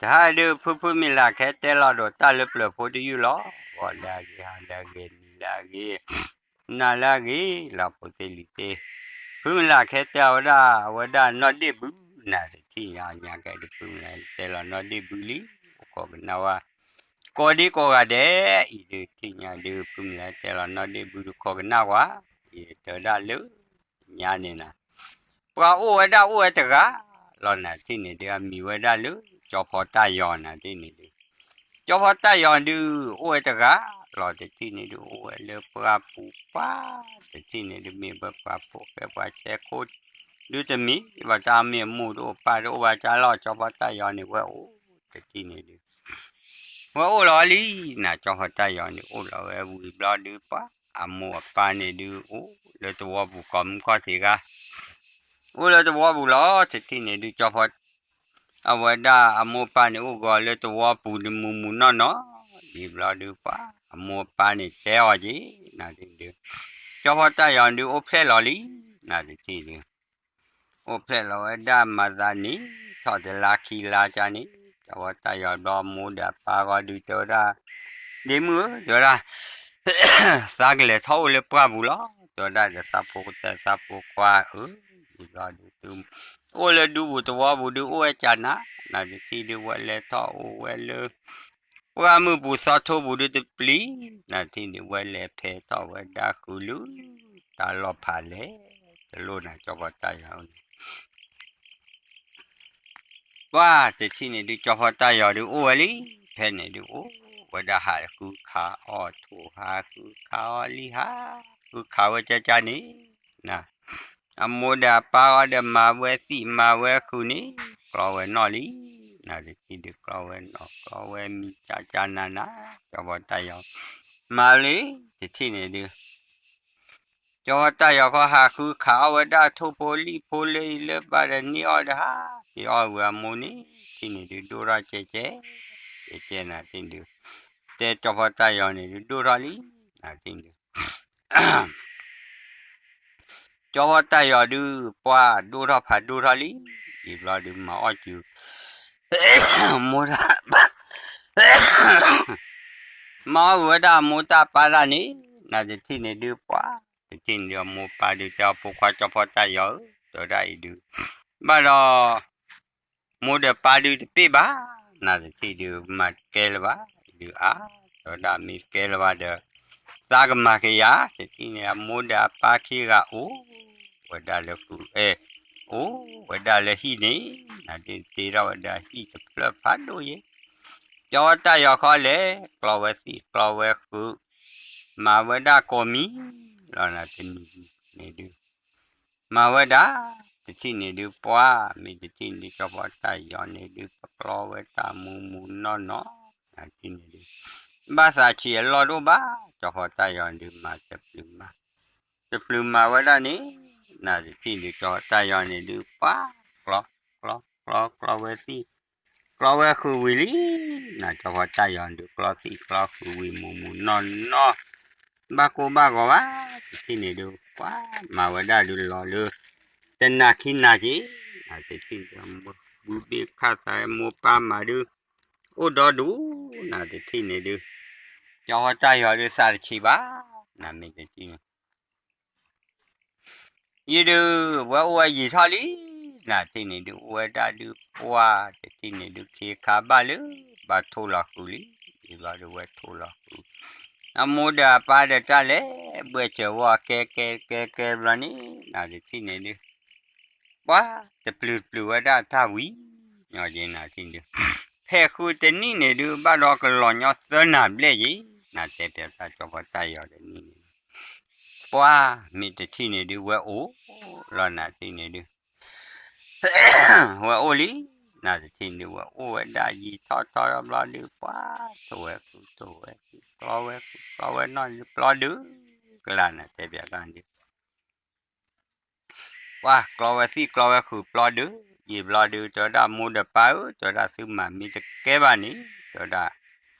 တဟါဒုး ဖုဖုမုၢ်လၢ်ခဲတဲလီၤဒိးတၢ်လၢပျၢၤဖိတယုၢ်လီၤ. ဂီၤလၢအဂ့ၤ, ဟါလၢအဂ့ၤ, နံၤလၢအဂ့ၤ, နၤလၢအဂ့ၤလီၤ ဖိသ့ၣ်လံၤသ့ၣ်. ဖုမုၢ်လၢ်ခဲတဲအီၤဝဲဒၣ် အဝဲဒၣ်နီၢ်ဒ့ၣ်ဘု နၤတထံၣ်ညါညါကဲဒုး ဖုမုၢ်လၢ်တဲလီၤနီၢ်ဒ့ၣ်ဘုလံ, အိၣ်ခိးကနၣ်ဝဲ ကိးဒံကိးဂၤဒဲးအံၤဒုး ထံၣ်ညါဒုး ဖုမုၢ်လၢ်တဲလီၤနီၢ်ဒ့ၣ်ဘုဒုး ခိးကနၣ်ဝဲ, ယတဲဝဲဒၣ်လၢညါန့ၣ်နၤ ပှၤအိၣ်ဝဲဒၣ်အိၣ်ဝဲတဂၤလီၤ နၤတထံၣ်န့ၣ်ဒုး အမံၤဝဲဒၣ်လၢ ကၠီဖီတၢ်ယီၤ နၤတထံၣ်န့ၣ်ဒုး ကၠီဖီတၢ်ယီၤဒုး အိၣ်ဝဲတဂၤလီၤ တထံၣ်န့ၣ်ဒုး အိၣ်ဝဲလၢပှၢ်ပူၤပှၢ် တထံၣ်န့ၣ်ဒုး မ့ၢ်ဝဲပှၤဖိၣ်ဃဲပှၤဆဲးခိၣ် ဒုးတမံၤဘၣ် တၢ်မ့ၢ်အမိၢ်တအိၣ်ပၢ်တအိၣ်ဘၣ် ကၠီလီၤ ကၠီဖီတၢ်ယီၤန့ၣ် ဝဲအိၣ် တထံၣ်န့ၣ်ဒုး ဝဲအိၣ်လီၤလံ နၤ ကၠီဖီတၢ်ယီၤန့ၣ် အိၣ်လီၤဝဲဝံၤဘျီဒုး ပှၤအမိၢ်အပၢ်န့ၣ်ဒုး အိၣ်လၢသဝီပူၤ ကိးမုၢ်ခီၣ်ထံးဂၤ အိၣ်လၢသဝီပူၤလီၤ တထံၣ်န့ၣ်ဒုး ကၠီဖီ အဝဲဒၣ်အမိၢ်ပၢ်န့ၣ် အိၣ်ဂီၤလၢသဝီပူၤဒုး မုၢ်မုၢ်နီၢ်နီၢ် ဒ်ဘျီဒုး ပှၤအမိၢ်အပၢ်န့ၣ်တဲအီၤက့ၤ နၤတထံၣ်န့ၣ်ဒုး ကၠီဖီတၢ်ယီၤဒုး အိၣ်ဖျဲၣ်လီၤလံ နၤတထံၣ်ဒုး အိၣ်ဖျဲၣ်လီၤဝဲဒၣ်မၤသးနံၣ်ထီၣ်တလါခံလါကန့ၣ် ကၠီဖီတၢ်ယီၤဘျီ အမိၢ်ဒီးအပၢ်ဂီၢ်ဒုးတဲဝဲဒၣ် ဒ့မုၣ်ဧၢ တဲဝဲဒၣ် သးကလဲၤထီၣ်အိၣ်လၢပှၢ်ပူၤလီၤ တဲဝဲဒၣ်ဒီး သးဖိကတၢၢ်သးဖိခွါဧၢ ဒ်ဘျီဒုး သုအိၣ်လၢဒူပူၤသဝီပူၤဒုး အိၣ်ဝဲကနၤ နၤတထံၣ်ဒုး ဝဲလဲၤထီၣ်အိၣ်ဝဲလၢ ပှၢ်မုၢ်ပူၤသီထိပူၤဒုးတပျံၤ နၤတထံၣ်န့ၣ် ဝဲလဲၤဖဲထီၣ်ဝဲဒၣ်ဃုာ်လၢ တၢ်လီၢ်ဖးလဲၢ် တလိၣ်နၤ ကၠီဖီတၢ်ယီၤန့ၣ် ပှၢ်တထံၣ်န့ၣ်ဒုး ကၠီဖီတၢ်ယီၤဒုး အိၣ်ဝဲလံ ဖဲန့ၣ်ဒုး အိၣ်ဝဲဒၣ်ဟးဃုခးအီၣ်ထိၣ် ဟးဃုခးအီၣ်လံ ဟးဃုခးဝဲကကန့ၣ် နၤ အမိၢ်ဒီးအပၢ်ဂီၢ်ဒီး မၤဝဲသံၣ်မၤဝဲဃုာ်န့ၣ် ကျီဝဲနီၢ်လံ နၤတထံၣ်ဒုး ကျီဝဲနီၢ် ကျီဝဲမံၤကကနၤနၤ ကၠီဖီတၢ်ယီၤ မၤလံ တထံၣ်န့ၣ်ဒုး ကၠီဖီတၢ်ယီၤခီ ဟးဃုခးအီၣ်ဝဲဒၣ်ထိၣ်ဖိလံၣ်ဖိလၢအံၤလၢဘၣ်ဒီးန့ၢ်အီၣ်ဒီး ဟးက့ၤအီၣ်ဝံၤအမိၢ်န့ၣ် ထံၣ်န့ၣ်ဒုး ဒိၣ်ထီၣ်ကဲကဲ ကဲကဲနၤတထံၣ်ဒုး တဲကၠီဖီတၢ်ယီၤန့ၣ်ဒုး ဒိၣ်ထီၣ်လံ နၤတထံၣ်ဒုး ကၠီဖီတၢ်ယီၤဒုး ပှၢ်ဒိၣ်ထီၣ်ဖးဒိၣ်ထီၣ်လံ ဒ်ဘျီဒုး မၤအီၣ်ကုၤ မိၢ်တၢ် မၤအီၣ်ဝဲဒၣ်အမိၢ်တၢ်ပၢ်တၢ်န့ၣ် နၤတထံၣ်န့ၣ်ဒုး ပှၢ်တထံၣ်န့ၣ်ဒုး အမိၢ်ပၢ်ဒုးတဲအီၤ ဖိခွါကၠီဖီတၢ်ယီၤဧၢ တဲဝဲဒၣ်အံၤဒုး ဘၣ်ဒီး မိၢ်ဒီးပၢ်ဒုးတပ့ၢ်ဘၣ် နၤတထံၣ်ဒုး မၤတကဲလၢၤဘၣ် အံၤဒုးအါ တဲဝဲဒၣ်မ့ၢ်တကဲလၢၤဘၣ်ဒီး သးကမၤက့ၤယၤ တထံၣ်န့ၣ် အမိၢ်ဒီးအပၢ်ခံဂၤအိၣ်ဝဲဒၣ်လၢဃုာ် အဲၣ် အိၣ်ဝဲဒၣ်လၢဟံၣ်န့ၣ် နၤတ့တ့ထီၣ်ဝဲဒၣ်ဟံၣ်တဖျၢၣ်ဖးဒိၣ်ယဲ ကၠီဖီတၢ်ယီၤခီလဲၣ် ကျီဝဲသံၣ်ကျီဝဲဃုာ် မၤဝဲဒၣ်ကိးမံၤလီၤ နၤတနံၤန့ၣ်ဒုး မၤဝဲဒၣ် တထံၣ်န့ၣ်ဒုး ပှၢ်မ့ၢ်တထံၣ်န့ၣ်ဒုး ကၠီဖီတၢ်ယီၤန့ၣ်ဒုး ပကျီဝဲတၢ်မူမူနီၢ်နီၢ် နၤတထံၣ်န့ၣ်ဒုး ဘၣ်သးဆံးအလီၢ်တအိၣ်ဘၣ် ကၠီဖီတၢ်ယီၤဒုး မၤတပျုၤမၤ တပျုၤမၤဝဲဒၣ်န့ၣ် နၤတထံၣ်ဒုး ကၠီဖီတၢ်ယီၤန့ၣ်ဒုး ပှၢ် ကျီ ကျီ ကျီ ကျီဝဲသံၣ် ကျီဝဲဃုာ်ဝံၤလံ နၤ ကၠီဖီတၢ်ယီၤဒုး ကျီသံၣ်ကျီဃုာ်ဝံၤ မူမူနီၢ်နီၢ် ဘၣ်ကိၢ်ဘၣ်ဂီၤဘၣ် တထံၣ်န့ၣ်ဒုး ပှၢ်မၤဝဲဒၣ်ဒုးလီၤလၢ တနၤခံနၤက့ၤ နၤတထံၣ်န့ၣ်ဒုး ဘုဘ့ၣ်ခၣ်သးမိၢ်ပၢ်မၤဒုး အိၣ်ဒီဒူၣ် နၤတထံၣ်န့ၣ်ဒုး ကၠီဖီတၢ်ယီၤဒုးသးတဆံးဘၣ် နၤမ့ၢ်တထံၣ်န့ၣ် ယဒုး ဝဲအိၣ်ဝဲယံာ်ထီၣ်လံ နၤတထံၣ်န့ၣ်ဒုး အိၣ်ဝဲဒၣ်ဒုး ပှၢ်တထံၣ်န့ၣ်ဒုး ခ့ခါဘၣ်လၢ ဘၣ်ထိၣ်လီၤဃုာ်လံ ယဘျီဒုးဝဲထိၣ်လီၤဃုာ် အမိၢ်ဒီးအပၢ်ဒီးတၢ်လဲၤ ဘှဲၣ်စၢၤဝဲကဲကဲကဲကဲဘျီန့ၣ် နၤတထံၣ်န့ၣ်ဒုး ပှၤတပျုၤတပျုၤဝဲဒၣ်တၢ်ဝံၤညီက့ၤ နၤတထံၣ်န့ၣ်ဒုး ဖဲဃုတနံၣ်န့ၣ်ဒုး ဘၣ်ဒီးကလီၤညီသၢနၤဘျဲၣ်က့ၤ နၤတဲပၠးတၢ်ကၠီဖီတၢ်ယီၤတနံၣ်န့ၣ် ပှၤမ့ၢ်တထံၣ်န့ၣ်ဒုး ဝဲအိၣ်လီၤ နၤတထံၣ်န့ၣ်ဒုး ဝဲအိၣ်လံ နၤတထံၣ်န့ၣ်ဒုး ဝဲအိၣ်ဝဲဒၣ်ယံာ်ထီၣ်ထီၣ်ဘျီဒုး ပှၤထိၣ်ဝဲဃုာ်ထိၣ်ဝဲဃုာ် ကျီဝဲဃုာ်ကျီဝဲနီၢ်ဒုး ပျီဒုးကလၢ် နၤတဲပၠးတၢ်န့ၣ်ဒုး ပှၤကျီဝဲသံၣ်ကျီဝဲဃုာ်ပျီဒုး ယံာ်ဘျီဒုး တဲဝဲဒၣ်မိၢ်ဒီးပၢ်ဧၢ တဲဝဲဒၣ်သုမၤမ့ၢ်တကဲဘၣ်န့ၣ် တဲဝဲဒၣ်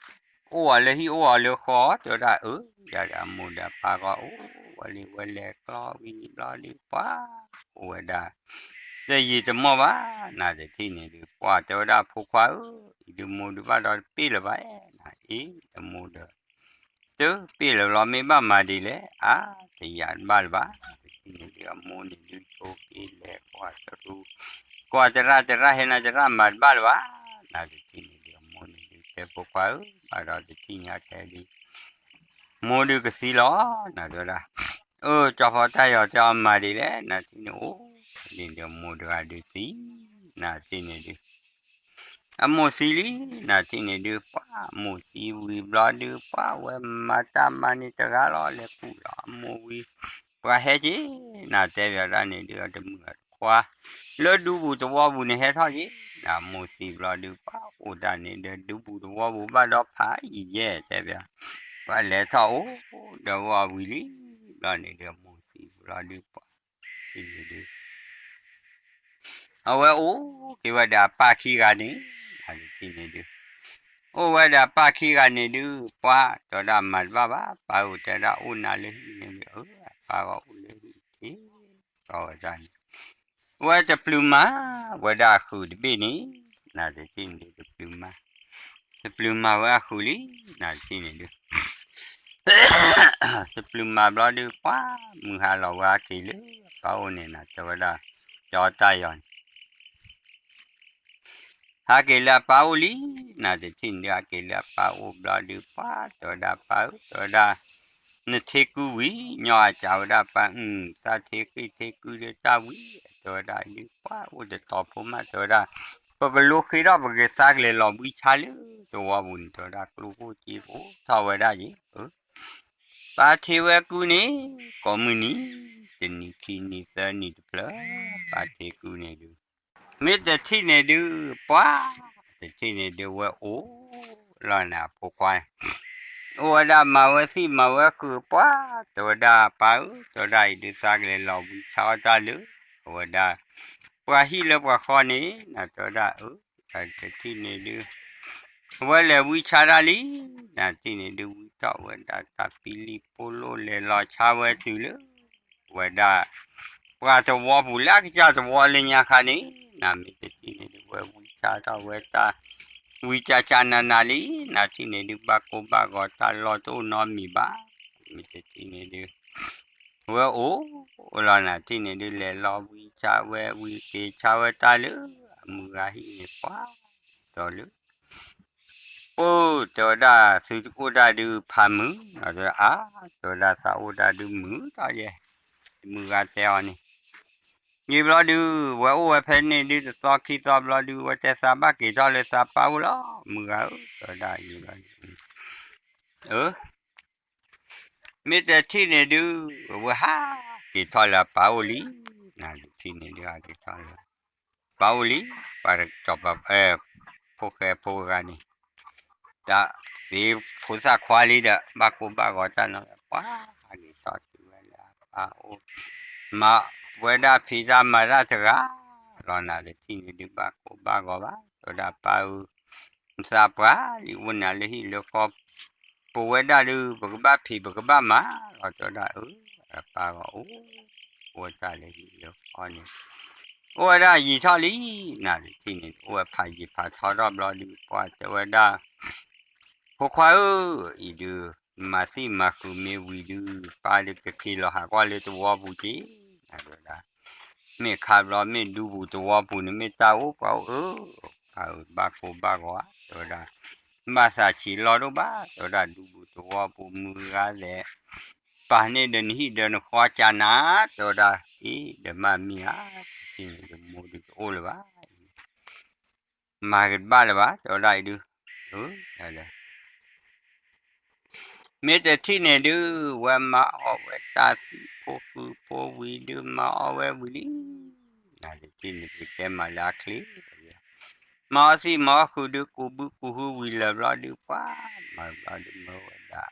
အိၣ်အီၤလၢဟံၣ်အိၣ်အီၤလၢဃီ တဲဝဲဒၣ်အၢ ယၤဒီးအမိၢ်ဒီးအပၢ်ဂီၢ်အိၣ်ဝဲလံ ဝဲလဲၤကျီဝံၤဘျီဒုး ပှၤအိၣ်ဝဲဒၣ် တယံာ်တမီၢ်ဘၣ်, နတထံၣ်န့ၣ်ဒုး ပှၤတဲဝဲဒၣ်ဖိခွါဧၢ, အံၤဒုးမိၢ်ဒုးဘၣ်ဒီးတပ့ၢ်လၢၤဘၣ်, နအ့ၣ်တမိၢ်ဒီး တပ့ၢ်လၢၤဘျီ မ့ၢ်ဘၣ်မၤဒ်လဲၣ်, အါ တယာ်တဘၣ်လၢၤဘၣ်, နတထံၣ်န့ၣ်ဒုး အမိၢ်န့ၣ်ဒုး ဆိက့ၤလဲၤကွၢ်တရူး, ကွၢ်တရၣ်တရၣ် ဟဲနၤတရၣ်မၤတဘၣ်လၢၤဘၣ်, နတထံၣ်န့ၣ်ဒုး အမိၢ်န့ၣ်ဒုး တဲဖိခွါဧၢ, ဘၣ်ဒီးတထံၣ်ညါခဲဒုး မိၢ်ဒုးကသံလီၤ, နတဲဝဲဒၣ်, အၢ ကၠီဖီတၢ်ယီၤတဲအီၤမၤဒ်လဲၣ်, နထံၣ်န့ၣ်အိၣ် ဒ်န့ၣ်ဒုး အမိၢ်တဂၤဒုးသံ, နထံၣ်န့ၣ်ဒုး အမိၢ်သံလံ, နထံၣ်န့ၣ်ဒုး ပှၤမိၢ်သံဝံၤဘျီဒုး ပှၤဝဲမၤတၢ်မၤန့ၣ်တဂၤလီၤ လဲၤကူၣ်လီၤအမိၢ်ဝံၤ, ပှၤဟဲက့ၤ, နတဲဘၣ်ဒၣ်န့ၣ်ဒုး အတမုာ်အတခွါ လၢဒူပူၤသဝီပူၤန့ၣ်ဟဲထီၣ်က့ၤ, နမိၢ်သံဘျီဒုး ပှၤအိၣ်တၢ်န့ၣ်ဒီးဒူပူၤသဝီပူၤဘၣ်ဒီးဖးယံာ်ယဲၢ် တဲဘၣ်, ပှၤလဲၤထီၣ်အိၣ်ဒီးဝီဝံၤလံ, ဘျီန့ၣ်ဒုး အမိၢ်သံဘျီဒုး ပှၤ ထံၣ်န့ၣ်ဒုး အဝဲအိၣ်က့ၤဝဲဒီးအပၢ်ခံဂၤန့ၣ်, နတထံၣ်န့ၣ်ဒုး အိၣ်ဝဲဒီးအပၢ်ခံဂၤန့ၣ်ဒုး ပှၤတဲဝဲဒၣ်မၤတဘၣ်ဘၣ်, ပၢ်ဧၢ တဲဒၣ်အိၣ်နၤလၢဟံၣ်န့ၣ်ဒုး အၢ အပၢ်ဂီၢ်အိၣ်လၢဟံၣ်က့ၤ ဒီးဝဲဒၣ်န့ၣ် ဝဲတပျုာ်မၤဝဲဒၣ်အဃုာ်တဘ့ၣ်န့ၣ်, နတထံၣ်န့ၣ်ဒုး တပျုာ်မၤ တပျုာ်မၤဝဲအဃုာ်လံ, နတထံၣ်န့ၣ်ဒုး တပျုာ်မၤဘျီဒုး ပှၤမုၢ်ဟါလီၤဝဲဟဲက့ၤလၢအပၢ်အိၣ်န့ၣ် နတဲဝဲဒၣ် ကၠီတၢ်ယီၤန့ၣ် ဟဲက့ၤလၢအပၢ်အိၣ်လံ, နတထံၣ်န့ၣ်ဒုး ဟဲက့ၤလၢအပၢ်အိၣ်ဘျီဒုး ပှၤတဲဝဲဒၣ်ပၢ်ဧၢ တဲဝဲဒၣ် နထ့ကုဝံၤ ညီအကးဝဲဒၣ်ပၢ် အုၣ် သးထ့ဃံထ့ကုဒီးတၢ်ဝံၤ တဲဝဲဒၣ်ဒုး ပှၤအိၣ်တတီၤဖိမး တဲဝဲဒၣ် ပကလိဃ့ထီၣ်ပက့ၤသါကလဲၤလီၤဘှံးဆါလၢသဝီပူၤန့ၣ် တဲဝဲဒၣ်ကျိၣ်ဖိစ့ဖိထီၣ်ဝဲဒၣ်ယံၤ ပၢ်ထ့ဝဲကုန့ၣ် ကိးမုၢ်နံၤ တနံၤခံနံၤသၢနံၤတဖျၢၣ် ပၢ်ထ့ကုန့ၣ်ဒုး မ့ၢ်တထံၣ်န့ၣ်ဒုး ပှၤ တထံၣ်န့ၣ်ဒုး ဝဲအိၣ်လီၤနၤဖိခွါ အိၣ်ဝဲဒၣ်မၤဝဲသံၣ်မၤဝဲဃုာ် ပှၤတဲဝဲဒၣ်ပၢ်ဧၢ တဲဝဲဒၣ်အံၤဒုးသးကလဲၤလီၤဘှံးဆါအီၣ်တၢ်လၢ အဝဲဒၣ် ပှၤဟံၣ်လၢပှၤဃီန့ၣ် နတဲဝဲဒၣ်အၢ တထံၣ်န့ၣ်ဒုး အဝဲလဲၤဝံဆါတၢ်လံ, နထံၣ်န့ၣ်ဒုး ဝံထီၣ်ဝဲဒၣ်တၢ်ပံလံၣ်ပိလိၣ် လဲၤလီၤဆါဝဲတုၤလၢ ဝဲဒၣ် ပှၤသဝီပူၤလၢအကစၢ်သဝီလၢညါခါန့ၣ် နမ့ၢ်တထံၣ်န့ၣ်ဒုး ဝဲဝံဆါထီၣ်ဝဲတၢ် ဝံကၢ်ကၢ်နးနးလံ, နထံၣ်န့ၣ်ဒုး ဘၣ်ကိၢ်ဘၣ်ဂီၤတၢ်လီၢ်တအိၣ်နီတမံၤဘၣ်, မ့ၢ်တထံၣ်န့ၣ်ဒုး ဝဲအိၣ်လီၤ နထံၣ်န့ၣ်ဒုး လဲၤလီၤဝံဆါဝဲ ဝံက့ၤဆါဝဲတၢ်လၢ အမုၢ်ဂၤဟံၣ်န့ၣ် ပှၤ သိးလၢ ပၢ် တဲဝဲဒၣ် သုတအိၣ်တၢ်ဒုးဖးမုာ်, အါ တဲဝဲဒၣ်သးအိၣ်တၢ်ဒုးမုာ်ထီၣ်ယဲ, မုၢ်ဂၤတဲအီၤန့ၣ်, ယံာ်ဘျီဒုး ဝဲအိၣ်ဝဲဖဲန့ၣ်ဒုး တသီခံသီဘျီဒုး ဝဲတဲသးဘၣ်က့ၤထီၣ်လၢသးပၢ်အိၣ်လီၤ, မုၢ်ဂၤဧၢ တဲဝဲဒၣ်ယံာ်ဘျီဒုး အၢ မ့ၢ်တထံၣ်န့ၣ်ဒုး အဝဲဟးက့ၤထီၣ်လၢအပၢ်အိၣ်လံ, နတထံၣ်န့ၣ်ဒုး ဟးက့ၤထီၣ်လၢ ပၢ်အိၣ်လံ, ပှၤစီၤပၤ ဖိၣ်ဃဲဖိဂၤန့ၣ်, တၢ်သ့ဖိသၣ်ခွါလံဒီး ဘၣ်ကိၢ်ဘၣ်ဂီၤတၢ်နီၤ ပှၤဟးက့ၤထီၣ်တုၤဝဲလၢအပၢ်အိၣ်, မၤဝဲဒၣ်ဖံးတၢ်မၤတၢ်တဂၤလီၤ နတထံၣ်န့ၣ်ဒုး ဘၣ်ကိၢ်ဘၣ်ဂီၤဘၣ် တဲဝဲဒၣ်ပၢ်ဧၢ သးပှၢ်လံအိၣ်နၤလၢဟံၣ်လၢဃီ, ပဝဲဒၣ်ဒုး ပကဘၣ်ဖံးပကဘၣ်မၤလီၤ တဲဝဲဒၣ်အၢ, အပၢ်ဂီၤအိၣ်, အိၣ်ဝဲတၢ်လၢဟံၣ်လၢဃီန့ၣ်, အိၣ်ဝဲဒၣ်ယံာ်ထီၣ်လံ, နတထံၣ်န့ၣ် အိၣ်ဝဲဖးယံာ်ဖးထီထီၣ်ဘျီဒုး ပှၤတဲဝဲဒၣ် ဖိခွါဧၢ, အံၤဒုး မၤသံၣ်မၤဃုာ်မ့ၢ်ဝံၤဒုး ပၢ်ဒုးကက့ၤလီၤဟးကွၢ်လၢသဝီပူၤက့ၤ, နတဲဝဲဒၣ် မ့ၢ်ခါဘျီမ့ၢ်ဒူပူၤသဝီပူၤန့ၣ် မ့ၢ်တၢ်အိၣ်ပှၤအိၣ်ဧၢ, ပၢ်ဧၢ ဘၣ်ကိၢ်ဘၣ်ဂီၤဧါ တဲဝဲဒၣ်, ဘၣ်သးဆံးလီၢ်ဒိၣ်ဘၣ် တဲဝဲဒၣ် ဒူပူၤသဝီပူၤမုၢ်ဂၤလဲၣ်, ပာ်န့ၢ်ဒီးနဟံၣ်ဒီးနဃီကၢ်နၤ, တဲဝဲဒၣ် အ့ ဒီးမၤမံၤဧါ, တထံၣ်န့ၣ်ဒုး မိၢ်ဒုးတအိၣ်လၢၤဘၣ် မၤကဘၣ်လၢၤဘၣ် တဲဝဲဒၣ်အံၤဒုး, မ့ၢ်တထံၣ်န့ၣ်ဒုး ဝဲမၤအီၣ်ဝဲတၢ်သံၣ်ဖိဃုာ်ဖိဝံၤဒုး မၤအီၣ်ဝဲဝံၤလံ, နတထံၣ်န့ၣ်ဒုး တဲမၤလၢအချ့, မၤအီၣ်သံၣ်မၤအီၣ်ဃုာ်ဒုး ကူးဘုကူးဟုဝံၤလၢာ်ဘျီဒုး ပှၤ မၤဘျီဒုးမၢဝဲဒၣ်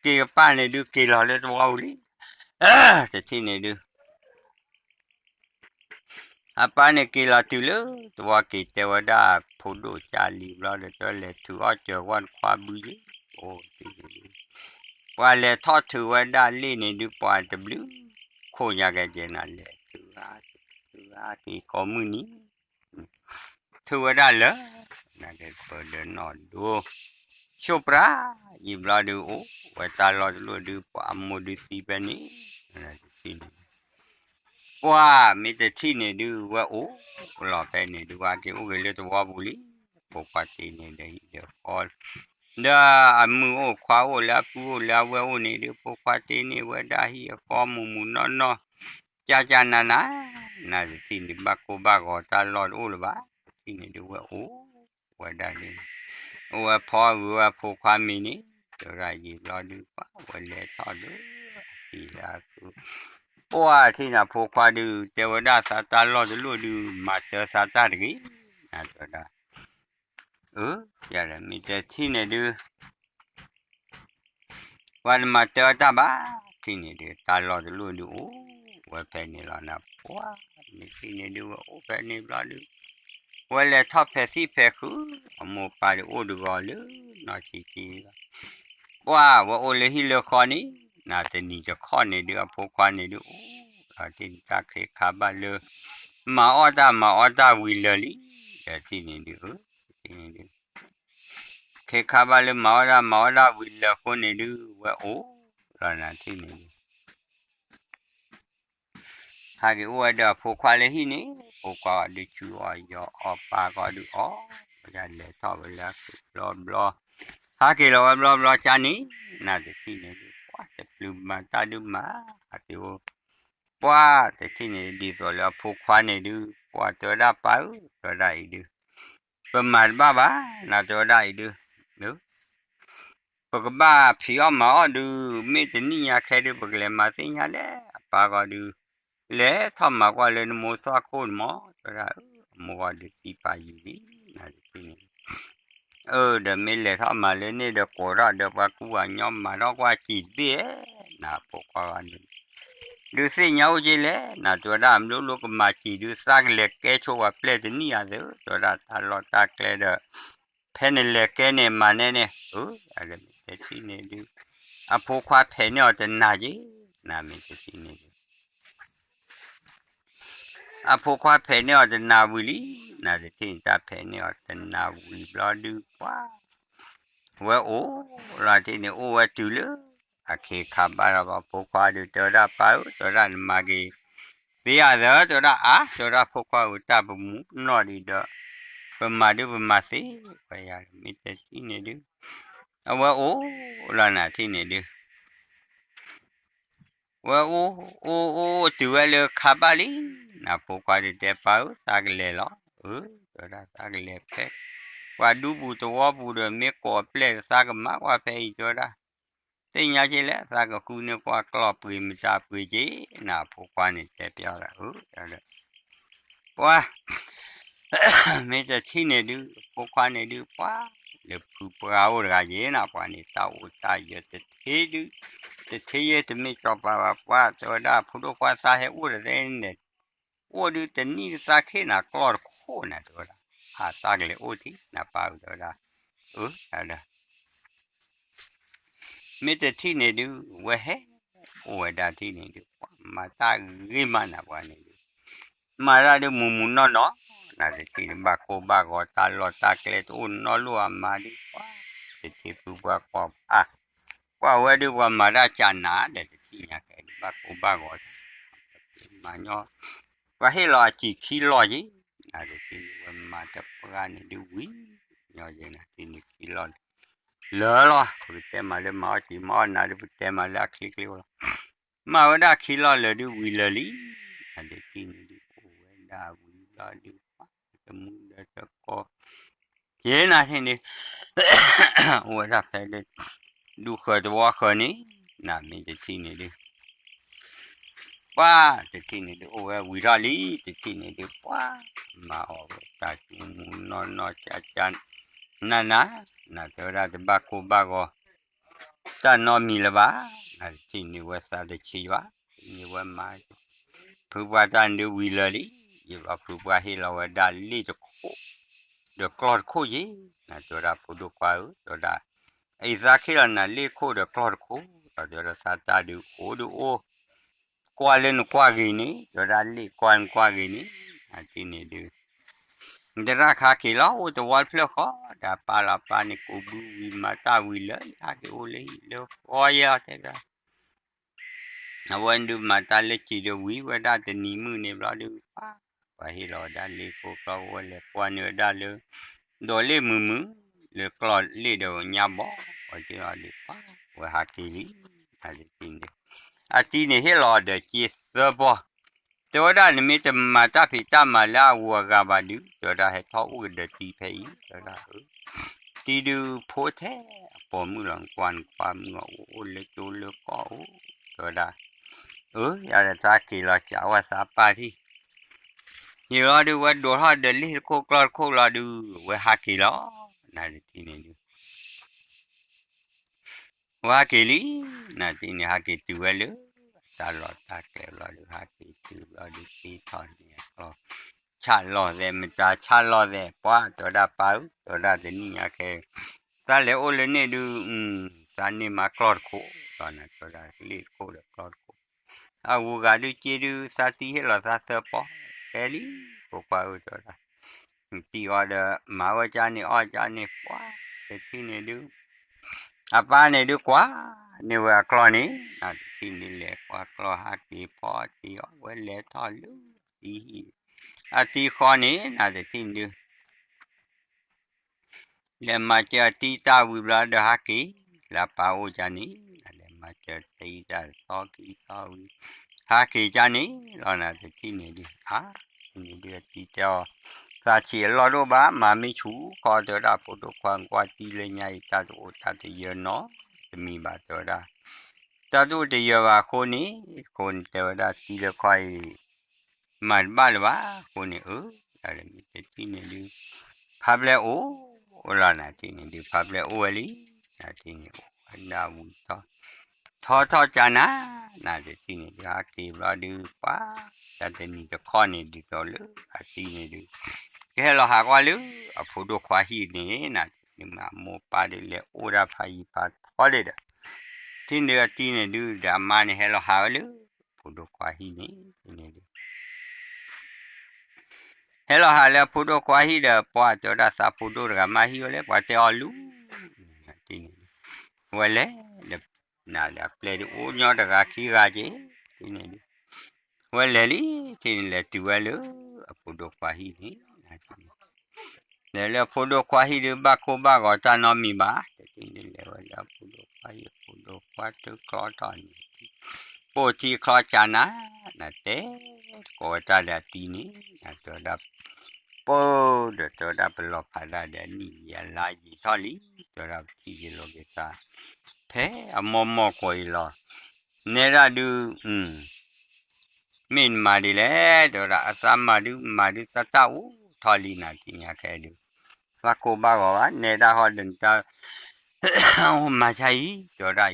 က့ၤကပၢ်န့ၣ်ဒုး က့ၤလီၤလၢသဝီပူၤလံ, တထံၣ်န့ၣ်ဒုး အပၢ်န့ၣ်က့ၤလီၤတုၤလၢသဝီ က့ၤတဲဝဲဒၣ်ဖိဒိၣ်ကၢ်လံၤဘျီဒီး တဲလဲၤထုးအီၣ်စၢၤဝဲနခွါဘုယ့ၣ်, အိၣ်တထံၣ်န့ၣ်ဒုး ပှၤလဲၤထီၣ်ထုးဝဲဒၣ်လ့ၣ်န့ၣ်ဒုး ပှၤတဘျုးခိၣ်ညါကဲကဲနၤ လဲၤထုးဂၤထုးဂၤ ဟးက့ၤကိးမုၢ်နံၤ ထုးဝဲဒၣ်လၢ နကပၢၤဒီးနီၢ်ဒိ ဆိပြး ယံာ်ဘျီဒုးအိၣ်ဝဲတၢ်လီၢ်တလီၢ်ဒုး ပှၤအမိၢ်ဒုးသံဖဲန့ၣ် ပှၤမ့ၢ်တထံၣ်န့ၣ်ဒုး ဝဲအိၣ်လီၤဖဲန့ၣ်ဒုး ဝဲက့ၤအိၣ်က့ၤလၢသဝီပူၤလံ. ဖိခွါတ့န့ၣ်ဒီးဟံၣ်ဒီးဃီ ဒီးအမုၢ်အိၣ်ခွါအိၣ်လၢအပုၢ်အိၣ်လၢအဝဲၢ်အိၣ်န့ၣ်ဒုး ဖိခွါတ့န့ၢ်ဝဲဒၣ်ဟံၣ်အဃီမုၢ်မုၢ်နီၢ်နီၢ် ကၠၢ်ကၠၢ်နးနး နတထံၣ်န့ၣ် ဘၣ်ကိၢ်ဘၣ်ဂီၤတၢ်လီၢ်တအိၣ်လၢၤဘၣ်. တထံၣ်န့ၣ်ဒုးဝဲအိၣ်ဝဲဒၣ်န့ၣ် အိၣ်ဝဲဖီဂုာ်ဝဲအဖိခွါမ့ၤန့ၣ် တဲဝဲဒၣ်ယံာ်ဘျီဒုး ပှၤဝဲလဲၤထီၣ်ဒီး အတံၤလၢအကု ပှၤထံၣ်န့ၣ်အဖိခွါဒုး တဲဝဲဒၣ်သးတၢ်လီၢ်တလီၢ်ဒုး မၤတၢၤသးတၢ်တဂ့ၤ နတဲဝဲဒၣ် အၢ ယၤဒီးမ့ၢ်တထံၣ်န့ၣ်ဒုး ပှၤတမၤတၢ်အတၢ်ဘၣ် ထံၣ်န့ၣ်ဒုး တၢ်လီၢ်တလီၢ်ဒုးအိၣ်ဝဲဖဲန့ၣ်လီၤနၤ ပှၤ မ့ၢ်ထံၣ်န့ၣ်ဒုး ဝဲအိၣ်ဖဲန့ၣ်ဘျီဒုး ဝဲလဲၤထီၣ်ဖဲးသံၣ်ဖဲးခု အမိၢ်ပၢ်ဒုးအိၣ်တဂီၤလၢနီၢ်ဆံးဆံးလီၤ ပှၤဝဲအိၣ်လၢဟံၣ်လၢဃီန့ၣ် နတနံၤတခီန့ၣ်ဒုး အဖိခွါန့ၣ်ဒုး အိၣ်လီၤတ့ၢ်တၢ်ခ့ခါဘၣ်လၢ မၤအီၣ်တၢ်မၤအီၣ်တၢ်ဝံၤလၢာ်လံ ဒီးထံၣ်န့ၣ်ဒုး အၢ ခ့ခါဘၣ်လၢမၤအီၣ်တၢ်မၤအီၣ်တၢ်ဝံၤလၢာ်အဃိန့ၣ်ဒုး ဝဲအိၣ်လီၤနၤထံၣ်န့ၣ်ဒုး ဟးက့ၤအိၣ်ဝဲဒီးအဖိခွါလၢဟံၣ်န့ၣ် ဖိခွါအီၤဒုးဆူအီၤယီၤအီၣ်ပၢ်ကီၢ်ဒုးအီၣ် ဝဲဒၣ်လဲၤထီၣ်ဝဲလၢအကုၢ်ဘျီဘျီ ဟးက့ၤလီၤဝဲဘျီဘျီကၢ်န့ၣ် နတထံၣ်န့ၣ်ဒုး ပှၤတပျုၤမၤတၢ်ဒုးမၤ ဟးက့ၤအိၣ် ပှၤတထံၣ်န့ၣ်ဒ်သိးလၢအဖိခွါန့ၣ်ဒုး ပှၤတဲဝဲဒၣ်ပၢ်ဧၢ တဲဝဲဒၣ်အံၤဒုး ပမၤတဘၣ်ဘၣ် နတဲဝဲဒၣ်အံၤဒုး ပကဘၣ်ဖံးအီၣ်မၤအီၣ်ဒုး မ့ၢ်တနံၣ်ညါခဲဒုး ပကလဲၤမၤသ့ၣ်ညါလဲၣ် အပၢ်ဂီၢ်ဒုး လဲၤထီၣ်မၤကွၢ်လၢနမိၢ်သွၣ်ခိၣ်န့ၣ်မး တဲဝဲဒၣ် အမိၢ်ဂီၢ်ဒုးသံပၢ်ယံာ်လံ နတထံၣ်န့ၣ် အၢ ဒီးမ့ၢ်လဲၤထီၣ်မၤလၢန့ၣ်ဒီး ကိးထီၣ်ဒီးပှၤကူပှၤကညီမၤထီၣ်ကွၢ်စံာ်တဘ့ၣ် နဖိခွါဂၤန့ၣ် ဒုးသ့ၣ်ညါအိၣ်က့လဲၣ် နတဲဝဲဒၣ် မ့ၢ်လိၣ်လိၣ်ကမၤစံာ်ဒုး သးကလဲၤကဲဆိပှၤပျဲၢ်တနံၣ်ဧါသၢ တဲဝဲဒၣ်တၢ်လီၢ်တၢ်ကျဲဒီး ဖဲနလဲၤကဲန့ၣ်မၤနဲန့ၣ် အၢ အမ့ၢ်တထံၣ်န့ၣ်ဒုး အဖိခွါဖဲးန့ၢ်အီၤတနၤက့ နမ့ၢ်တထံၣ်န့ၣ်ဒုး အဖိခွါဖဲးန့ၢ်အီၤတနၤဝံၤလံ နတထံၣ်န့ၣ်တၢ်ဖဲးန့ၢ်အီၤတနၤဝံၤဘျီဒုးပှၤ ဝဲအိၣ်လီၤတ့ၢ်န့ၣ် အိၣ်ဝဲတုၤလၢ အခ့ခါဘၣ်ဒီးပှၤဖိခွါဒုး တဲဝဲဒၣ်ပၢ်ဧၢ တဲဝဲဒၣ်နမၤက့ၤ သ့ဧါသၢ တဲဝဲဒၣ်အါ တဲဝဲဒၣ်ဖိခွါဧၢ တၢ်ပမူနီၢ်ဒံးဒီး ပမၤဒုးပမၤသ့ဝဲယၤ မ့ၢ်တထံၣ်န့ၣ်ဒုး အဝဲအိၣ်လီၤနၤထံၣ်န့ၣ်ဒုး ဝဲအိၣ်အိၣ်အိၣ်တုၤဝဲလၢခါဘၣ်လံ နဖိခွါဒုးတဲပၢ်ဧၢ သးကလဲၤလီၤ အၢ တဲဝဲဒၣ်သးကလဲၤဖဲ ပှၤဒူပူၤသဝီပူၤဒီး မ့ၢ်ကိးအပျဲၢ်သးကမၤကွၢ်ဖဲအံၤ တဲဝဲဒၣ် သ့ၣ်ညါက့လဲၣ် သးကဃုန့ၢ်ကွၢ်ကျီၢ်ပှ့ၤမတၤပှ့ၤက့ နဖိခွါန့ၣ်တဲပျီဒၣ်အၢ ပှၤ မ့ၢ်တထံၣ်န့ၣ်ဒုး ဖိခွါန့ၣ်ဒုး ပှၤ လၢဖုပှၢ်အိၣ်တဂၤယဲၢ်နၤ ပှၤန့ၣ် တၢ်အိၣ်တၢ်ယၢၤတထ့ဒုး တထ့ယဲၢ်တမ့ၢ်ကၠီပၤဘၣ် ပှၤတဲဝဲဒၣ် ဖိဒိၣ်ခွါသးဟဲအိၣ်တသ့န့ၣ် အိၣ်ဒုးတနံၣ်သးခ့နၤ ကျီၢ်တခိၣ်နၤ တဲဝဲဒၣ် အသးကလဲၤအိၣ်ထံၣ်နၤပၢ်ဧၢ တဲဝဲဒၣ် အၢ ဒီး မ့ၢ်တထံၣ်န့ၣ်ဒုး ဝဲဟဲ အိၣ်ဝဲဒၣ်ထံၣ်န့ၣ်ဒုး ပှၤမၤတၢ်ဂ့ၤမးနၤပှၤန့ၣ်ဒုး မၤတၢ်ဒုးမူးမူးနီၢ်နီၢ် နတထံၣ်န့ၣ် ဘၣ်ကိၢ်ဘၣ်ဂီၤတၢ်လီၢ်တၢ်ကျဲတအိၣ်နီတလီၢ်အမၤဒုး ပှၤ တထံၣ်ဖုပှၢ်ကွၢ် အါ ကွၢ်ဝဲဒုးပှၤမၤတၢ်ကနၤ ဒီးတထံၣ်ညါကဲဒုး ဘၣ်ကိၢ်ဘၣ်ဂီၤ မၤညီ ပှၤဟ့ၣ်လီၤအစံာ်ခံလီၢ်က့ၤ နတထံၣ်န့ၣ် ဝဲမၤတပှၢ်န့ၣ်ဒုးဝံၤ ညီယဲၢ်နတထံၣ်န့ၣ်ခံလီၢ် လၢာ်လီၤ ပကတဲမးလၢမၤအီၣ်စံာ်မၤအီၣ်နၤဒုး ပတဲမးလၢအချ့ချ့လီၤ မၤဝဲဒၣ်ခံလီၢ်လၢာ်ဒုးဝံၤလၢာ်လံ နတထံၣ်န့ၣ်ဒုး အိၣ်ဝဲဒၣ်ဝံၤလီၤဒုး တမူဒီးတကိး က့ၤနၤထံၣ်န့ၣ် အိၣ်ဝဲဒၣ်ဖဲလၢ ဒူဃၢၤသဝီဃၢၤန့ၣ် နမ့ၢ်တထံၣ်န့ၣ်ဒုး ပှၤတထံၣ်န့ၣ်ဒုး အိၣ်ဝဲဝံၤထီၣ်လံ တထံၣ်န့ၣ်ဒုး ပှၤ မၤအီၣ်ဝဲတၢ်ကမူးနီၢ်နီၢ်ကၢ်ကၢ် နၤနၤ နတဲဝဲဒၣ်တဘၣ်ကိၢ်ဘၣ်ဂီၤ တၢ်နီတမံၤလၢၤဘၣ် နတထံၣ်န့ၣ်ဝဲသးတဆံးဘၣ် န့ၣ်ဝဲမၤ ဖုပှၢ်တၢ်န့ၣ်ဒုးဝံၤလၢာ်လံ ယဘၣ်ဖုပှၢ်ဟ့ၣ်လီၤဝဲဒၣ်လ့ၣ်တခိၣ် ဒီးကျီၢ်တခိၣ်ယ့ၢ် နတဲဝဲဒၣ်ဖိဒိၣ်ခွါဧၢ တဲဝဲဒၣ် အံၤသးခ့လီၤနၤလ့ၣ်ခိၣ်ဒီးကျီၢ်တခိၣ် ဒီးတဲဝဲဒၣ်သးတၢ်ဒုးအိၣ်ဒုးအိၣ် ကွၢ်လၢနကွၢ်ဂ့ၤန့ၣ် တဲဝဲဒၣ်လ့ၣ်ကွၢ်နကွၢ်ဂ့ၤန့ၣ် အတံၤန့ၣ်ဒုး သရၣ်ခါက့ၤလီၤ အိၣ်တဝီတဖျၢၣ်ဃီ ဒီးအပၢ်လီၤ အပၢ်န့ၣ်ကိးဘုဝံၤမၤတၢ်ဝံၤလၢ ဟဲက့ၤအိၣ်လၢဟံၣ်လၢဃီယဲလီၤ တဲဘၣ် အဝဲဒုးမၤတၢ်လၢစံးဒီးဝံၤဝဲဒၣ်တနံၤမုၢ်န့ၣ်ဘျီဒုး ပှၤဟ့ၣ်လီၤဝဲဒၣ်လ့ကိကျီၢ် ဝဲလဲၤကွၢ်န့ၢ်ဝဲဒၣ်လၢ ဒိးလ့ၣ်မုာ်မုာ် လၢကျီၢ်လ့ၣ်ဒီးညါဘီ ဝဲက့ၤလီၤဒုး ပှၤဝဲဟးက့ၤလံ အတံၤန့ၣ် အတံၤန့ၣ်ဟ့ၣ်လီၤဒီးစ့သၢဘီ တဲဝဲဒၣ်နမ့ၢ်တမၤတၢ်ဖံးတၢ်မၤလၢအဂုၤအဂၤဘၣ်ဒုး တဲဝဲဒၣ်ဟဲထီၣ်အိၣ်ကဒီးတံၤဖဲအံၤ တဲဝဲဒၣ် တံၤဒုးဖိထဲအပိာ်မုၣ်လီၤ နကွၢ်နကွၢ်မုၢ်အအိၣ်အိၣ်လၢကၠိလၢကီၢ်အိၣ် တဲဝဲဒၣ် အၢ ယၤဒီးသးက့ၤလီၤစံးဝဲသးပၢ်ထံၣ် ယံာ်လီၤဒုး ဝဲဒိးထီၣ်ဒီးလ့ၣ်တခိၣ်ကျီၢ်တခိၣ်လီၤဒုး ဝဲဟးက့ၤလီၤ နတံၤန့ၣ်ဒုး ဝဲဟးက့ၤလံ နတံၤန့ၣ် ဟးက့ၤတုၤဝဲလၢ တၢ်လီၢ်တၢ်ကျဲဘျီဒုး ဟးက့ၤတုၤဘျီဒုး က့ၤထီၣ်န့ၢ်အကျီၢ် ဆၣ်လီၢ်သဲး မတၤဆၣ်လီၢ်သဲး ပှၤတဲဝဲဒၣ်ပၢ်ဧၢ တဲဝဲဒၣ်တနံၣ်ညါခဲ သးလဲၤအိၣ်လၢန့ၣ်ဒုး သးန့ၢ်မးကျီၢ်တခိၣ်လီၤ နတဲဝဲဒၣ်လ့ၣ်တခိၣ်ဒီးကျီၢ်တခိၣ် အဂုၤအဂၤဒုးစ့ဒုး သးတံၤဟ့ၣ်လီၤသးသၢပီ တဲလံ ဖိခွါဧၢ တဲဝဲဒၣ် တံၤအီၤဒီး မၤဝဲကၢ်န့ၣ်အီၣ်ကၢ်န့ၣ် ပှၤတထံၣ်န့ၣ်ဒုး အပၢ်န့ၣ်ဒုးကွၢ်န့ၢ်ဝဲအကျီၢ်န့ၣ် နတထံၣ်န့ၣ်လဲၤကွၢ်ကျီၢ်ဟးက့ၤဖီတ့ၢ်အီၤ ဝဲလဲၤထီၣ်လၢတံၤဟံၣ် အတံၤဃီန့ၣ် နတထံၣ်န့ၣ်ဒုး လဲၤမၤစၢၤအတံၤတၢ်ဝံၤဘျီဒီးဟးက့ၤ လၢအပၢ်အိၣ်ကၢ်န့ၣ် လဲၤမၤစၢၤတံၤတၢ်သီခံသီဝံၤ ဟးက့ၤကၢ်န့ၣ်လီၤ နတထံၣ်န့ၣ်ဒုး အါ န့ၣ်ဒုးအတံၤတဲအီၤ သးဆံးအလီၢ်ဒိၣ်ဘၣ် မၤမ့ၢ်ဆူၣ်ခီတဲဝဲဒၣ် ဖိဒိၣ်ခွါ ကွၢ်တံၤလၢညါအံၤ တၢ်တအိၣ်တၢ်တယၢၤနီတမံၤဘၣ် တဲဝဲဒၣ် တၢ်တအိၣ်တယၢၤဘၣ်အဃိန့ၣ် အဃိန့ၣ်တဲဝဲဒၣ်တံၤလၢခီအံၤ မၤတဘၣ်လၢၤဘၣ်အဃိန့ၣ် အၢ တၢ်တမ့ၢ်တထံၣ်န့ၣ်ဒုး ဖးဘျဲၣ်အိၣ်လီၤ နတထံၣ်န့ၣ်ဒုး ဖးဘျဲၣ်အိၣ်ဝဲလံ နတထံၣ်န့ၣ်အိၣ်ဝဲဒၣ်ဝံၤထီၣ် ထီထီၣ်ကၢ်နၤ နတထံၣ်န့ၣ်ဒုး ဟးက့ၤဘျီဒုး ပှၤ တၢ်တနံၤတခီန့ၣ်ဒ်သိးလၢအတံၤန့ၣ်ဒုး ကဟဲလီၤဟးကွၢ်လၢ အဖိဒိၣ်ခွါဟံၣ်န့ၣ် နတထံၣ်န့ၣ်မ့ၢ်အမိၢ်ပၢ်ဒုးလဲၤအိၣ်ဒၣ်ဖးယံၤဖးထီလံဒီး ထံၣ်န့ၣ်ဒုးအတံၤန့ၣ်ဒုး ဒီးအမါန့ၣ်ဟဲလီၤဟးဝဲလၢ ဖိဒိၣ်ခွါဟံၣ်န့ၣ် န့ၣ်ဒုး ဟဲလီၤဟးလၢအဖိဒိၣ်ခွါဟံၣ်ဒီး ပှၤတဲဝဲဒၣ်သးဖိဒိၣ်တဂၤမ့ၢ်ဟံၣ်ဝဲလဲၣ် ပှၤတဲအီၤလူၤ နတထံၣ်န့ၣ်ဒုး ဝဲလဲၤ နၤဒီးအပျဲၢ်ဒုးအိၣ်ညီတဂၤခံဂၤက့ၤ ထံၣ်န့ၣ်ဒုး ဝဲလဲၤလံ ထံၣ်န့ၣ်လဲၤတုၤဝဲလၢ အဖိဒိၣ်ခွါဟံၣ်န့ၣ် နတထံၣ်န့ၣ် လဲၤလၢအဖိဒိၣ်ခွါဟံၣ်ဒုး ဘၣ်ကိၢ်ဘၣ်ဂီၤတၢ်နီတမံၤဘၣ် တထံၣ်န့ၣ်လဲၤဝဲလၢအဖိဒိၣ်ခွါဟံၣ် အဖိဒိၣ်ခွါထုကျီထီၣ်န့ၣ် ပိာ်ထံချီကၢ်နၤ နတဲသကိးဝဲတၢ်ဒီးအတံၤန့ၣ် နတဲဝဲဒၣ် ပၢၢ်ဒီးတဲဝဲဒၣ်ပလီၤဖးဒၣ်ဒီးအနံၣ်ယံာ်အလါယံာ်ထီၣ်လံ တဲဝဲဒၣ်ပထံၣ်က့ၤလိာ်က့ၤသး ဖဲအမိၢ်မိၢ်ကိးအံၤလီၤ နဲဒၣ်ဒုး မ့ၢ်နမၤဒ်လဲၣ် တဲဝဲဒၣ် အသးမၤဒုး မၤဒုးသးတၢ်အိၣ်ထီၣ်လံ နၤတထံၣ်ညါခဲဒုး ဘၣ်ကိၢ်ဘၣ်ဂီၤဘၣ် နဲဒၣ်ဃီဒီးနတၢ် အိၣ်မၤဆါအံၤ တဲဝဲဒၣ်အံၤဘျီဒုးတဲ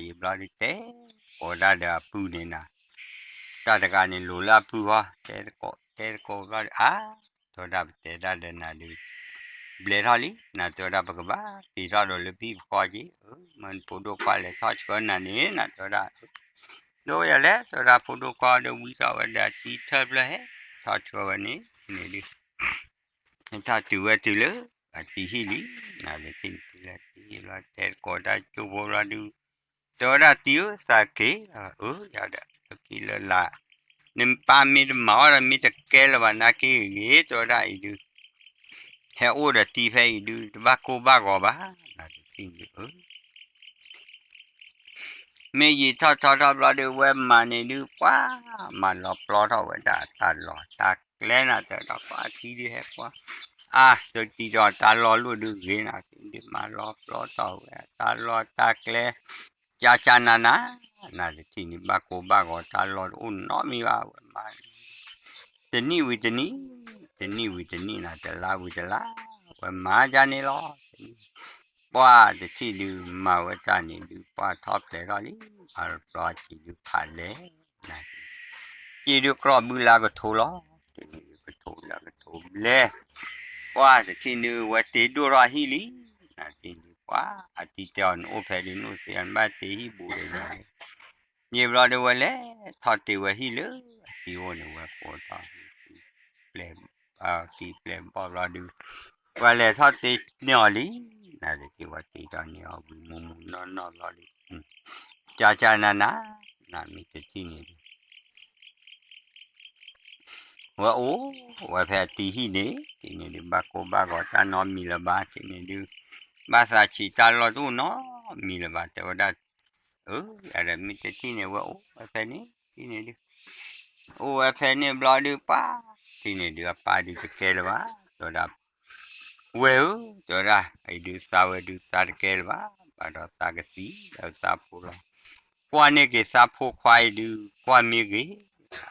ကိးဒၣ်ဒီးအပုၢ်န့ၣ်နၤ တၢ်တဂၤန့ၣ်လိၤလၢအပုၢ်ဃီ တဲသကိး တဲသကိးဘျီဒုး အါ တဲဝဲဒၣ်ပတဲတၢ်ဒီးနၤဒုး ဘျဲးထီၣ်လံ နၤတဲဝဲဒၣ်ပကဘၣ်က့ၤထီၣ်ဒီးလၢပဟံၣ်ပဃီက့ၤ မ့ၢ်နဖိဒိၣ်ခွါလဲၤထီၣ်ဆှၢနၤန့ၣ် နၤတဲဝဲဒၣ် ဒိယၤလဲၣ် တဲဝဲဒၣ်ဖိဒိၣ်ခွါဒီးဝံထီၣ်ဝဲဒီးအတံၤထၢၣ်ဖျၢၣ်ဟဲ ထီၣ်ဆှၢဝဲန့ၣ် န့ၣ်ဒုး ထီၣ်တုၤဝဲတုၤလၢ အတံၤဟံၣ်လံ နၤဒီးထံၣ်န့ၣ်တုၤလၢအတံၤဟံၣ်ဘျီ တဲသကိးတၢ်ကၠိဖိဘျီဒုး တဲဝဲဒၣ်တံၤဧၢ သးက့ၤလီၤ အၢ ယၤဒီးလၢခံလၢလာ် နပၢ်မ့ၢ်တမၤအီၣ်ဒီးမ့ၢ်တကဲလၢၤဘၣ် နၤက့ၤဂ့ၤ တဲဝဲဒၣ်အံၤဒုး ဟဲအိၣ်ဒီးတံၤဖဲအံၤဒုး တဘၣ်ကိၢ်ဘၣ်ဂီၤဘၣ် နၤဒီးထံၣ်န့ၣ်အၢ မ့ၢ်ယံာ်ထီၣ်ထီထီၣ်ဘျီဒုး ဝဲမၤန့ၣ်ဒုး ပှၤမၤလီၤပျီထီၣ်ဝဲဒၣ်တၢ်လီၢ်တၢ်ကျဲ နၤတဲဝဲဒၣ်ပှၤထံဒုးဟဲကွၢ် အါ တံၤဒီးတၢ်လီၢ်လိၣ်ဒုးဂ့ၤ နၤထံဒုးမၤလီၤပျီထီၣ်ဝဲတၢ်လီၢ်တၢ်ကျဲ ကၢ်ကၢ်နၤနၤ နၤတထံၣ်န့ၣ် ဘၣ်ကိၢ်ဘၣ်ဂီၤတၢ်လီၢ်တအိၣ်နီတမံၤဘၣ် ဝဲမၤ တနံၣ်ဝံၤတနံၣ် တနံၣ်ဝံၤတနံၣ်နၤ တလါဝံၤတလါ ဝဲမၤဒ်န့ၣ်လီၤ ပှၤတထံၣ်ဒုးမၤဝဲတၢ်န့ၣ်ဒုး ပှၤထီၣ်ဖျဲးထီၣ်လံ မၤပျီစံးဒုးဖးလဲၢ် နၤ စံးဒုးကြီၢ်ဘုလၢကထိလီၤ တနံၣ်ဒုးကထိလၢကထိဘျဲၣ် ပှၤတထံၣ်ဒုးဝဲတ့ဒိၣ်ထီၣ်ဟံၣ်လံ နၤတထံၣ်ဒုးပှၤ အတံၤတဲအီၤနအိၣ်ဖဲဒုး နအိၣ်သ့အီၤ နဘၣ်တ့ဟံၣ်ဘူးဒီးယၤ ယံာ်ဘျီဒုးဝဲလဲၤထီၣ်တ့ဝဲဟံၣ်လၢအတံၤအိၣ်န့ၣ် ဝဲကိးထီၣ်ပျဲၢ် ပှၤတံၤပျဲၢ်ဘီၣ်ဘျီဒုး, ပှၤလဲၤထီၣ်တ့န့ၢ်အီၤလံ, နတထံၣ်ဝဲတ့ထီၣ်န့ၢ်အီၤဝံၤမုၢ်မုၢ်နီၢ်နီၢ်ဘျီဒုး, ကၢ်ကၢ်နးနး, နမ့ၢ်တထံၣ်န့ၣ်ဒုး ဝဲအိၣ်ဝဲဖဲအတံၤဟံၣ်န့ၣ် တထံၣ်န့ၣ်ဒုး ဘၣ်ကိၢ်ဘၣ်ဂီၤတၢ်နီတမံၤလၢၤဘၣ် တထံၣ်န့ၣ်ဒုး, ဘၣ်သးဆံးတၢ်လီၢ်တအိၣ်နီတမံၤလၢၤဘၣ် တဲဝဲဒၣ်, အၢ ယၤဒီးမ့ၢ်တထံၣ်န့ၣ် ဝဲအိၣ်ဝဲဖဲန့ၣ် တထံၣ်န့ၣ်ဒုး, အိၣ်ဝဲဖဲန့ၣ်ဘျီဒုး ပှၤ တထံၣ်န့ၣ်ဒုး အပၢ်ဒုးတကဲလၢၤဘၣ် တဲဝဲဒၣ် ဝဲၢ်ဧၢ တဲဝဲဒၣ် အံၤဒုးသးဝဲဒုးသးတကဲလၢၤဘၣ် ဘၣ်ဒီးသးကသံ ဒီးသးဖိလီၤ, ကွၢ်န့ၢ်က့ၤသးဖိခွါအံၤဒုး ကွၢ်မ့ၢ်ဂ့ၤ,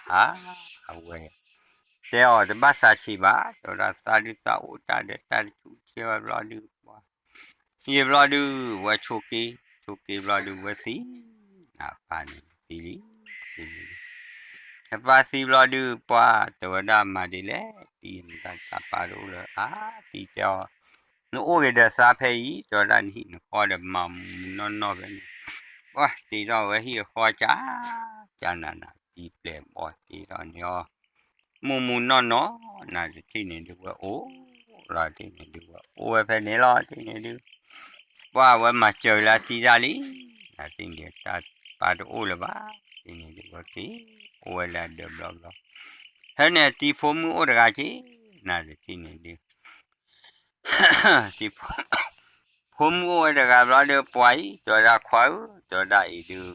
အါ အဝဲ တဲအီၤတဘၣ်သးဆံးဘၣ် တဲဝဲဒၣ် သးဒုးသးအိၣ်တၢ်ဒီးတၢ်တဆူၣ်တဆဲဝဲဘျီဒုး ပှၤ ယံာ်ဘျီဒုး ဝဲဆိးက့ၤ ဆိးက့ၤဘျီဒုး ဝဲသံ နပၢ်န့ၣ်သံလံ သံလံ နပၢ်သံဘျီဒုး ပှၤတဲဝဲဒၣ်မၤဒ်လဲၣ် တံၤနတၢ်တၢ်ပၢ်တအိၣ်လၢၤ အါ တံၤတဲအီၤ နအိၣ်က့ၤဒီးသးဖဲအံၤ တဲဝဲဒၣ် နဟံၣ်နဃီဒီးမၤမူနီၢ်နီၢ်ဖဲန့ၣ် ပှၤတ့ထီၣ်ဝဲဟံၣ်အဃီကၢ် ကၢ်နးနး တံၤပျဲၢ်ဘီၣ်တ့ထီၣ်န့ၢ်အီၤ မူမူနီၢ်နီၢ် နတထံၣ်န့ၣ်ဒုး ဝဲအိၣ်လီၤ တထံၣ်န့ၣ်ဒုး ဝဲအိၣ်ဝဲဖဲန့ၣ်လီၤ တထံၣ်န့ၣ်ဒုး ပှၤဝဲမၤစၢၤလၢအတံၤတၢ်လံ နတထံၣ်န့ၣ်ဒုး တၢ်ပၢ်တအိၣ်လၢၤဘၣ် တထံၣ်န့ၣ်ဒုး ဝဲက့ၤ အိၣ်ဝဲလၢအဒၢးဘျီဘျီ ဖဲန့ၣ်အတံၤဖိမုၣ်အိၣ်တဂၤက့ၤ နတထံၣ်န့ၣ်ဒုး တံၤဖိ ဖိမုၣ်အိၣ်ဝဲတဂၤဘျီဒုး ပှၤအံၤ တဲဝဲဒၣ် ခွါဧၢ တဲဝဲဒၣ်အံၤဒုး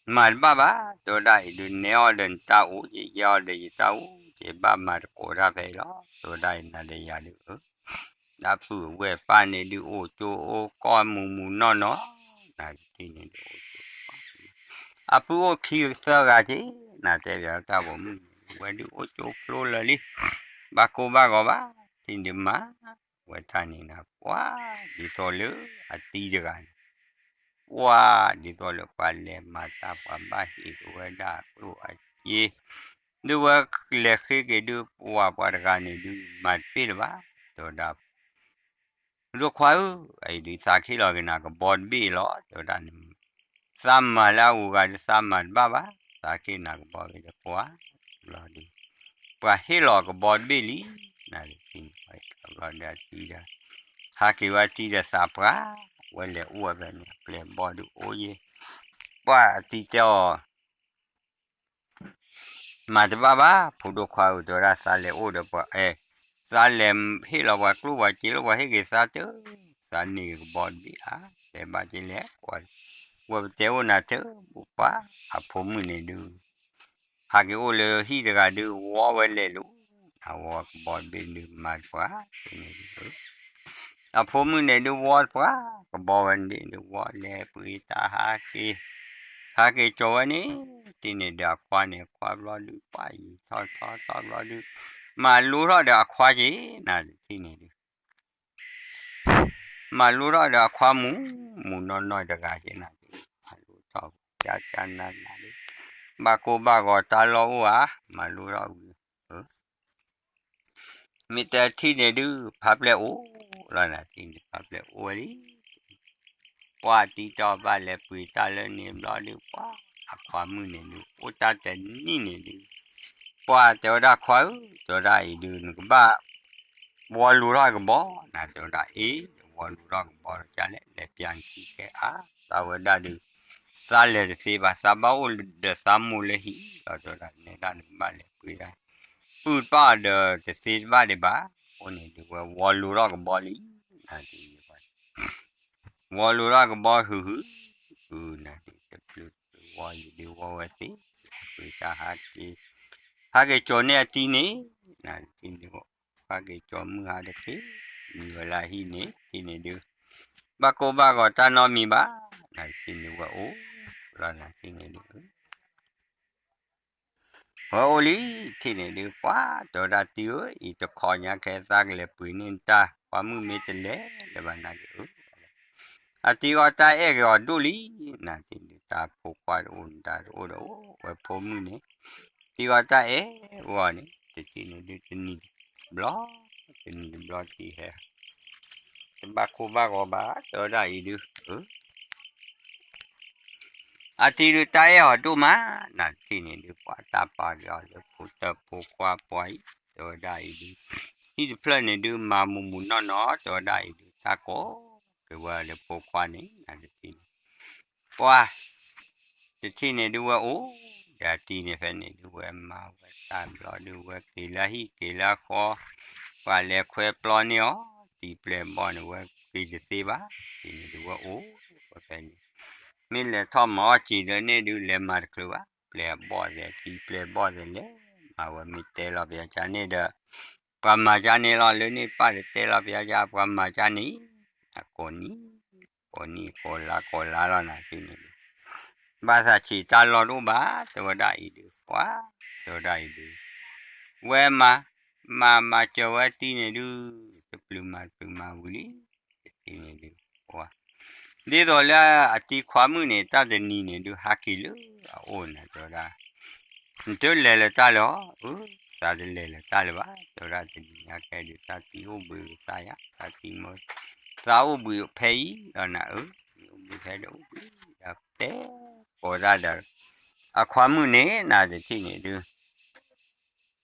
မၤတဘၣ်ဘၣ် တဲဝဲဒၣ်အံၤဒုး နဲအီၤဒီးနတၢ်အိၣ်က့ၤ ယဲအီၤဒီးယတၢ်အိၣ်က့ၤ ဘၣ်မၤတကိးတၢ်ဖဲအံၤလီၤ တဲဝဲဒၣ်အံၤ နၤဒီးယၤဒုး အပုၢ်ဝဲၢ်ပၢ်န့ၣ်ဒုး အိၣ်ကၠိအိၣ်ကီၢ်မူမူနီၢ်နီၢ် နတထံၣ်န့ၣ်ဒုး အိၣ်ကၠိ အပုၢ်အိၣ်ခံသၢဂၤက့ၤ နတဲပၠးတၢ်ပိာ်မုၣ်န့ၣ် ဝဲဒုးအိၣ်ကၠိဖျိလၢာ်လံ ဘၣ်ကိၢ်ဘၣ်ဂီၤဘၣ် တထံၣ်န့ၣ်ဒုးမၤ ဝဲတၢ်န့ၣ်နၤ ပှၤ ဒ်သိးလၢအတံၤတဂၤန့ၣ် ပှၤ ဒ်သိးလၢပှၤလဲၤမၤတၢ်ပှၤဘၣ်ဟ့ၣ်က့ၤဝဲဒၣ်ကျိၣ်အစ့ ဒုးဝဲလဲၤဃ့က့ၤဒုး ပှၤပှၤတဂၤန့ၣ်ဒုး မၤတပ့ၢ်လၢၤဘၣ် တဲဝဲဒၣ် ဒိၣ်ခွါဧၢ အံၤဒုးသးကဟ့ၣ်လီၤက့ၤနၤကဘီတဘ့ၣ်လီၤ တဲဝဲဒၣ်န့ၣ် သးမၤလၢအဂုၤအဂၤဒုးသးမၤတဘၣ်ဘၣ် သးကဟ့ၣ်နၤကဘီတဘ့ၣ်ဒီးကွၢ် ဘျီဒုး ပှၤဟ့ၣ်လီၤကဘီတဘ့ၣ်လံ နတထံၣ်န့ၣ် ဘျီဒုးအတံၤဒီး ဟးက့ၤဝဲတံၤဒီးသးပှၢ် ဝဲလဲၤအိၣ်ဝဲဖဲန့ၣ် အပျဲၢ်ဘီၣ်ဒုးအိၣ်ယဲ ပှၤအတံၤတဲအီၤ မၤတဘၣ်ဘၣ် ဖိဒိၣ်ခွါဧၢ တဲဝဲဒၣ် သးလဲၤအိၣ်ဒီးပှၤအဲ သးလဲၤဟ့ၣ်လီၤပှၤကျိၣ်ပှၤစ့လၢပှၤဟ့ၣ်က့ၤသးတၢ် သးန့ၢ်ကဘီတဘ့ၣ်ဧါ တဲဘၣ်က့ၤလဲၣ် ဝဲပတဲအိၣ်နၤတၢ် ပှၤအဖိမုၣ်န့ၣ်ဒုး ဟးက့ၤအိၣ်လၢဟံၣ်တဂၤဒုး ဝီဝဲလဲၤလိၤ နဝီကဘီတဘ့ၣ်ဒုးမၤတပှၢ် တထံၣ်န့ၣ်ဒုး အဖိမုၣ်န့ၣ်ဒုးဝီတပှၢ် ကဘီဝဲန့ၣ်ဒုးဝီလဲၤပှ့ၤတၢ်ဟးက့ၤ ဟးက့ၤကၠီၤဝဲန့ၣ် တထံၣ်န့ၣ်ဒုးအခွါန့ၣ် အခွါဘျီဒုး ပှၤယံာ်ထီၣ်ထီထီၣ်ဘျီဒုး မၤလိထီၣ်ဒီးအခွါက့ၤ နတထံၣ်န့ၣ်ဒုး မၤလိထီၣ်ဒီးအခွါမူ မူနီၢ်နီၢ်တဂၤက့ၤနၤ မၤလိထီၣ် ကၢ်ကၢ်နးနးဒုး ဘၣ်ကိၢ်ဘၣ်ဂီၤတၢ်လီၢ်အိၣ်ဧါ မၤလိထီၣ်ဝံၤ မ့ၢ်တထံၣ်န့ၣ်ဒုး ဖးပျဲၢ်အိၣ်လီၤ နတထံၣ်န့ၣ် ဖးပျဲၢ်အိၣ်ဝဲလံ ပှၤတံၤတဲအီၤဘၣ်လဲၤပှ့ၤတၢ်လၢန့ၣ်ဘျီဒုး ပှၤအခွါမုၣ်န့ၣ်ဒုး အိၣ်တၢ်တနံၣ်န့ၣ်ဒုး ပှၤတဲဝဲဒၣ်ခွါဧၢ တဲဝဲဒၣ်အံၤဒုး နကဘၣ် ဝီလိၤထီၣ်ကဘီ နတဲဝဲဒၣ်အ့ၣ် ဝီလိၤထီၣ်ကဘီတကလဲၣ် လဲၤပျၢ်နခံကဲအါ သးဝဲဒၣ်ဒုး သးလဲၤတသ့ဘၣ် သးဘၣ်အိၣ်ဒီးသးမိၢ်လၢဟံၣ်လီၤ တဲဝဲဒၣ် နဲဒၣ်နကဘၣ်လဲၤပှ့ၤဒၣ် ပုၢ်တဘၣ်ဒီးတသ့တဘၣ်ဒံးဘၣ် အဃိန့ၣ်ဒုးဝဲဝီလိၤထီၣ်ကဘီလံ နတထံၣ်န့ၣ် ဝီလိၤထီၣ်ကဘီဟုးဟုး ဟုး နတထံၣ်တဘျုးတဝီယံာ်ဒုးဝီဝဲသ့ ပှ့ၤတၢ်ဟးက့ၤ ဟးက့ၤကၠီၤန့ၢ်အတံၤန့ၣ် နတထံၣ်န့ၣ် ဟးက့ၤကၠီၤမုၢ်ဟါတက့ၢ် မံဝဲလၢအဟံၣ်န့ၣ် တထံၣ်န့ၣ်ဒုး ဘၣ်ကိၢ်ဘၣ်ဂီၤတၢ်နီတမံၤဘၣ် နတထံၣ်န့ၣ်ဝဲအိၣ်လီၤ နတထံၣ်န့ၣ်ဒုး ဝဲအိၣ်လံ တထံၣ်န့ၣ်ဒုး ပှၤတဲဝဲဒၣ်တံၤဧၢ အံၤတခီညါခဲသးကလဲၤပှ့ၤန့ၢ်နတၢ် ပှၤမုၣ်မ့ၢ်တလဲၤလၢၤဘၣ်နာ်က့ၤဧၢ အတံၤအီၣ်တၢ်အဲၣ်က့ၤအီၤဒိၣ်လံ နတထံၣ်န့ၣ် တၢ်ဖိခွါတအိၣ်နတၢ်တအိၣ်ဒီးအိၣ်ဝဲဖိမုၣ်န့ၣ် တံၤအီၣ်တၢ်အဲၣ်ဝဲအီၤန့ၣ် တထံၣ်န့ၣ်ဒုးတနံၤတဘျီ တနံၤတဘျီတံၤဟဲ တဘၣ်ကိၢ်ဘၣ်ဂီၤဘၣ် တဲဝဲဒၣ်အံၤဒုး အတံၤဒုးတၢ်အဲၣ်အီၤဒိၣ်မး နတထံၣ်န့ၣ်ဒုး ပှၤတၢ်ပာ်က့ၤအီၤလၢဖိတၢ်ဖိခွါပှၤအံၤ တဲဝဲဒၣ်အံၤဒုး, ဟံၣ်တဖျၢၣ်န့ၣ်ဒုး မၤမူးမူးနီၢ်နီၢ် တဲဝဲဒၣ်အံၤဒုး တၢ်ကိးက့ၤဝဲလၢဖိခွါန့ၣ် နတထံၣ်န့ၣ်, ပှၤ တထံၣ်န့ၣ်ဒုးဝဲအိၣ်ဒီးအတံၤန့ၣ် ဖဲန့ၣ်ဒုးဝဲမၤဝဲတၢ်ဘျီဒုး ဝဲက့ၤလၢဟံၣ်က့ၤလၢဃီ, ပှၤလဲၤခွဲပျီန့ၢ်အီၤ တံၤပျဲၢ်ဘီၣ်န့ၣ် ဝဲက့ၤတသ့ဘၣ်, တထံၣ်န့ၣ်ဒုးဝဲအိၣ်ဝဲဖဲန့ၣ်, မ့ၢ်လဲၤထီၣ်မၤအီၣ်စံးဒီးန့ၣ်ဒုး လဲၤမၤတချုးဘၣ်, ပျဲၢ်ဘီၣ်သဲး တံၤပျဲၢ်ဘီၣ်သဲးလဲၤမၤဝဲ မ့ၢ်တဲလီၤပယီၤကန့ၣ်ဒီး ပှၤမၤကန့ၣ်လီၤ လၢန့ၣ်ပၢ်ဒီးတဲလီၤပယီၤက ပှၤမၤကန့ၣ်, အကိးနံၤ ကိးနံၤ ကိးလါကိးလါလီၤ နတထံၣ်န့ၣ်ဒုး, ဘၣ်သးဆံးတၢ်လီၢ်တအိၣ်ဘၣ် တဲဝဲဒၣ်အံၤဒုး ပှၤ တဲဝဲဒၣ်အံၤဒုး, ဝဲမၤ မၤမၤစၢၤဝဲတံၤန့ၣ်ဒုး, တပျုၤမၤတပျုၤမၤဝံၤလံ, တထံၣ်န့ၣ်ဒုး, ပှၤ ဒ်သိးလၢအတံၤခွါမုၣ်န့ၣ် တၢ်တနံၤန့ၣ်ဒုး ဟးက့ၤလၢအအိၣ်န့ၣ် တဲဝဲဒၣ်, နတလဲၤလၢၤတၢ်လၢၤအီၤ, အၢ သးတလဲၤလၢၤတၢ်လၢၤဘၣ်, တဲဝဲဒၣ်တနံၤညါကဲဒုး သးတံၤအိၣ်ဘှံးကသါယၤ, သးတံၤမၢ သးအိၣ်ဘှံးဖဲအံၤလီၤနၤ အၢ မ့ၢ်အိၣ်ဘှံးဖဲဒီးအိၣ်ဘှံး, တဲကိးတၢ်ဒီး အခွါမုၣ်န့ၣ် နတထံၣ်န့ၣ်ဒုး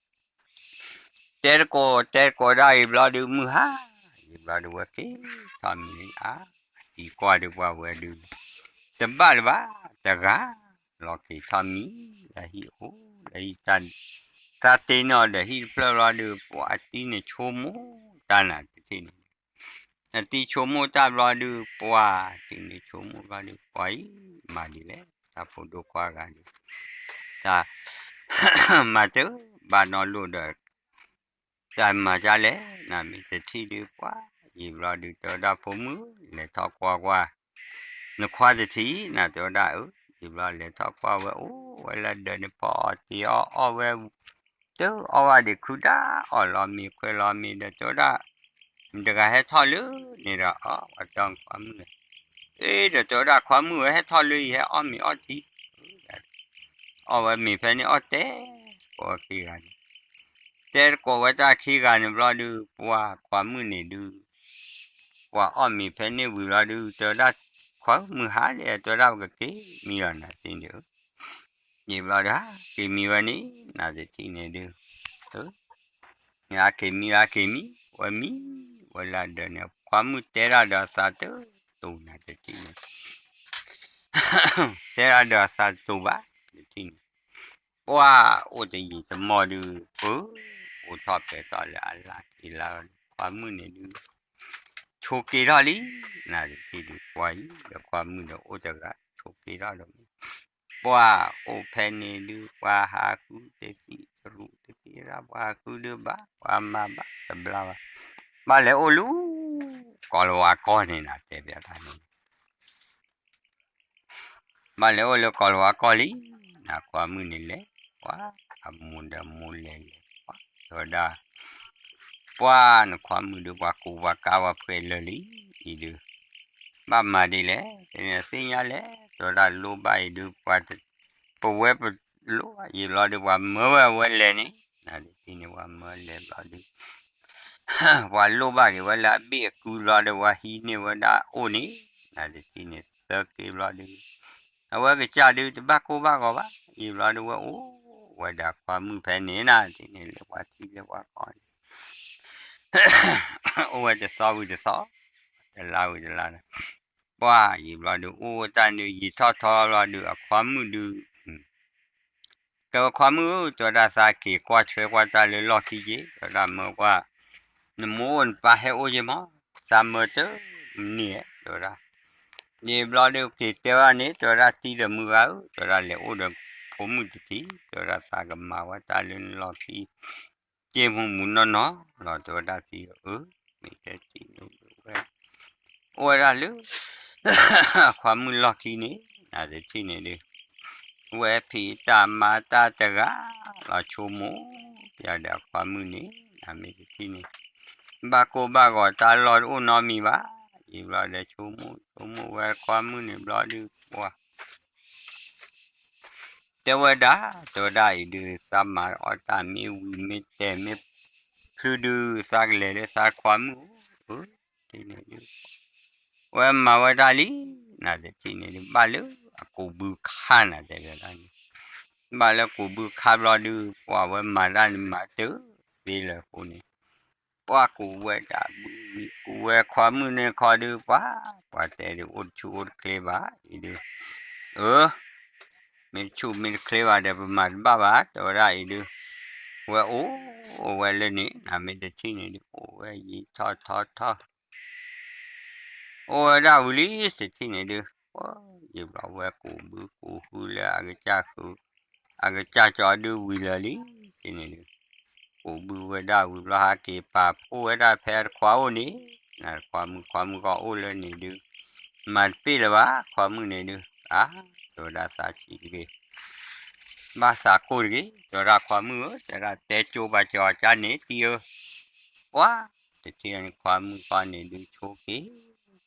တဲတကိးတဲတကိးဒၣ်အံၤဘျီဒုး မုၢ်ဟါ အံၤဘျီဒုးဝဲက့ၤထီၣ်မံၤလံအါ, အတံၤကွၢ်ဒုးပှၤဝဲဒုး, တဘၣ်လၢၤဘၣ် တဂၤ လီၤက့ၤထီၣ်မံၤ လၢဟံၣ်အိၣ် လၢဟံၣ်တၢ်, သးတ့န့ၢ်အီၤဒီးဟံၣ်တဖျၢၣ်ဘျီဒုး ပှၤအတံၤန့ၣ်ဆိကမိၣ်တၢ်နၤတထံၣ်န့ၣ် အတံၤဆိကမိၣ်တၢ်ဘျီဒုး ပှၤတံၤန့ၣ်ဆိကမိၣ်ဘျီဒုး ပှၤအံၤ မၤဒ်လဲၣ် တၢ်ဖိဒိၣ်ခွါဂၤန့ၣ် တၢ် မၤတဘၣ်နီတလိၣ်ဒီး တၢ်မၤဒ်လဲၣ် နမ့ၢ်တထံၣ်ဒုး ပှၤအံၤဘျီဒုး တဲဝဲဒၣ်ဖိမုၣ် လဲၤထီၣ်ကွၢ်ကွၢ် နခွါတထံၣ် နတဲဝဲဒၣ်အၢ အံၤဘျီလဲၤထီၣ်ကွၢ်ဝဲအိၣ်ဝဲလၢဒၢးန့ၣ် ဖီအီၣ်တ့ၤအီၣ်အီၣ်ဝဲ တအီၣ်ဝဲဒံးခုဒၣ်အီၣ်လီၤမ့ၤခွဲးလီၤမ့ၤဒီးတဲဝဲဒၣ် မတဂၤဟဲထီၣ်လၢန့ၣ်ဒီး အီၣ်ဝဲတီနခွါမုၣ်, အ့ဒီးတဲဝဲဒၣ်ခွါမုၣ်ဝဲဟဲထီၣ်လၢယဟဲအီၣ်မ့ၤအီၣ်ထံ, အီၣ်ဝဲမ့ၤဖဲန့ၣ်အီၣ်တဲ, ကိးဝဲခံဂၤန့ၣ်, တဲတကိးဝဲတၢ်ခံဂၤန့ၣ်ဘျီဒုး ပှၤခွါမုၣ်န့ၣ်ဒုး, ပှၤအီၣ်မ့ၤဖဲန့ၣ်ဝံၤဘျီဒုး တဲဝဲဒၣ်ခွါမုၣ်ဟါလဲၣ် တဲဝဲဒၣ်ပကက့ၤမံလီၤနၤသ့ၣ်န့ၣ် ယံာ်ဘျီဒုး ဟးက့ၤမံဝဲန့ၣ် နၤတထံၣ်န့ၣ်ဒုး, ဟးက့ၤမံလၢက့ၤမံ, ဝဲမံ, ဝဲလၢဒၢးန့ၣ် ခွါမုၣ်တဲဒၣ်ဒီးသးတတူၢ်နၤတထံၣ်န့ၣ်, တဲဒၣ်ဒီးသးတတူၢ်ဘၣ်, တထံၣ်န့ၣ်, ပှၤအိၣ်တယံာ်တမီၢ်ဒုး, ပှၤအိၣ်ထီၣ်ဖျဲးထီၣ်လၢအလၢက့ၤလၢ ခွါမုၣ်န့ၣ်ဒုး ဆိးက့ၤထီၣ်လံ, နၤတထံၣ်ဒုး ပှၤအံၤဒီးခွါမုၣ်ဒီးအိၣ်တဂၤ ဆိးက့ၤထီၣ်ဒီး ပှၤအိၣ်ဖဲန့ၣ်ဒုး ပှၤဟးဃုတသံၣ်တရူးတသံၣ်ရၣ် ပှၤဟးဃုဒုးဘၣ် ပှၤမၤဘၣ်တဘျါဘၣ်, ဘၣ်လဲၤအိၣ်လၢ ကီၤလၤဝါကီၢ်န့ၣ်နၤတဲဘၣ်တၢ်န့ၣ် ဘၣ်လဲၤအိၣ်လၢကီၤလၤဝါကီၢ်လံ, နခွါမုၣ်န့ၣ်လဲၤ, ပှၤအမိၢ်ဒီးမိၢ်လဲၤလဲၤ, ပှၤတဲဝဲဒၣ်, ပှၤနခွါမုၣ်ဒုး ပှၤကူပှၤကါပှၤဖှဲးလၢာ်လံ, အံၤဒုး, ဘၣ်မၤဒ်လဲၣ်, တသ့ၣ်ညါလဲၣ်, တဲဝဲဒၣ်လိၣ်ဘၣ်အံၤဒုး ပှၤ ပဝဲပလိၣ်ဘၣ် ယံာ်ဘျီဒုး ပှၤမၢဝဲအဝဲလဲၤန့ၣ်, နၤတထံၣ်န့ၣ် ပှၤမၢလဲၤဘျီဒုး ပှၤလိၣ်ဘၣ်က့ၤဝဲလၢအဘ့ၣ်အကူဘျီဒီး ပှၤဟံးန့ၢ်ဝဲဒၣ်အိၣ်န့ၣ်, နၤတထံၣ်န့ၣ် သၢက့ဘျီဒုး, အဝဲကစၢ်ဒုး တဘၣ်ကိၢ်ဘၣ်ဂီၤဘၣ်, ယံာ်ဘျီဒုး ဝဲအိၣ်ဝဲဒၣ်ခွါမုၣ်ဖဲန့ၣ် နၤတထံၣ်န့ၣ် လၢပှၤထံလၢပှၤကီၢ်န့ၣ် အိၣ်ဝဲတသီဝံၤတသီ, တလါဝံၤတလါဒီး, ပှၤယံာ်ဘျီဒုး အိၣ်ဝဲတၢ်ဒုး ယံာ်ထီၣ်ထီဘျီဒုး အခွါမုၣ်ဒုး တဲဝဲခွါမုၣ်ဧၢ, တဲဝဲဒၣ်သးက့ၤကွၢ်ထွဲကွၢ်တၢ်လၢလီၢ်ခံက့ၤ, တဲဝဲဒၣ်မၢကွၢ်, နမိၢ်အိၣ်နပၢ်ဟဲအိၣ်က့ၤမး, သးမၢတမနုၤဧဲ, တဲဝဲဒၣ်, ယံာ်ဘျီဒုးက့ၤတဲဝဲန့ၣ် တဲဝဲဒၣ်တံၤဒီးမုၢ်ဂၤဧၢ, တဲဝဲဒၣ်လဲၤအိၣ်ဒီးဖိမုၣ်တထံး, တဲဝဲဒၣ်သးကမၤဝဲတၢ်လၢနလီၢ်ခံ က့မူးမူးနီၢ်နီၢ်လီၤ, တဲဝဲဒၣ်တံၤဧၢ, မ့ၢ်တဲတံၤန့ၣ်ဝဲ အိၣ်ဝဲဒၣ်လၢ အခွါမုၣ်လီၢ်ခံန့ၣ် နၤတထံၣ်န့ၣ်ဒုး ဝဲဖံးတၢ်မၤတၢ်တဂၤလီၤ ဆိကမိၣ် ပယီၤဒီးအခွါမုၣ်န့ၣ် နမ့ၢ်တထံၣ်န့ၣ် ဘၣ်ကိၢ်ဘၣ်ဂီၤတၢ်လီၢ်တအိၣ်နီတမံၤဘၣ်, ယံာ်ဘျီဒီးဆိကမိၣ် ဆိကမိၣ်ဝဲခွါမုၣ်န့ၣ်ဘျီဒုး ပှၤ တဲဝဲဒၣ်, တဲဝဲဒၣ်အံၤဒုး သးမၤအီၣ်တၢ်မ့ၢ်ဝံၤမ့ၢ်တဲာ်မ့ၢ်ဖျုးဒုး သးကလဲၤလၢသးခွါမုၣ်ဧၢ, တထံၣ်န့ၣ်ဒုး ဝဲမၤဝဲဒၣ်လံ, နၤတထံၣ်န့ၣ်ဒုး ဘၣ်လၢအကူးဘုခါနၤတဲဝဲဒၣ်န့ၣ်, ဘၣ်လၢကူးဘုခါဘျီဒုး ပှၤဝဲမၤတၢ်န့ၣ်မၤတၢ် တသ့လၢၤအဃိန့ၣ်, ပှၤကူးဝဲဒၣ်ဘု, ကူးဝဲခွါမုၣ်န့ၣ်ခီဒုး ပှၤ, ပှၤတဲဒုး အိၣ်တဆူၣ်အိၣ်တချ့ဘၣ်အံၤဒုး, အၢ, မ့ၢ်တဆူၣ်မ့ၢ်တချ့ဘၣ်ဒီး ပမၤတဘၣ်ဘၣ် တဲဝဲဒၣ်အံၤဒုး, ဝဲအိၣ်ဝဲလၢန့ၣ် နမ့ၢ်တထံၣ်န့ၣ်ဒုး အိၣ်ဝဲယံာ်ထီၣ်ထီထီၣ် အိၣ်ဝဲဒၣ်ဝံၤလံ တထံၣ်န့ၣ်ဒုး, ယံာ်ဘျီဝဲကူးဘုကူးဟုလၢအကစၢ်ဃု, အကစၢ်ကၠီဒုးဝံၤလၢာ်လံ, တထံၣ်န့ၣ်ဒုး, ကူးဘုဝဲဒၣ်ဝံၤဘျီဟးက့ၤပာ်ဖှိၣ်ဝဲဒၣ်ဖဲအတခွါအိၣ်န့ၣ်, နတခွါမုၣ်ခွါမုၣ်ကီၢ်အိၣ်လၢန့ၣ်ဒုး, မၤတပ့ၢ်လၢၤဘၣ် ခွါမုၣ်န့ၣ်ဒုး, အါ, တဲဝဲဒၣ်သးဆံးတဂ့ၤ ဘၣ်သးကိၢ်တဂ့ၤ တဲဝဲဒၣ်ခွါမုၣ်ဧၢ, တဲဒၣ်တဲကၠိဘၣ်ကၠီအကၢ်န့ၣ်တံၤဧၢ, ပှၤ, တထံၣ်န့ၣ်ခွါမုၣ်ကီၢ်န့ၣ်ဒုးဆိက့ၤ,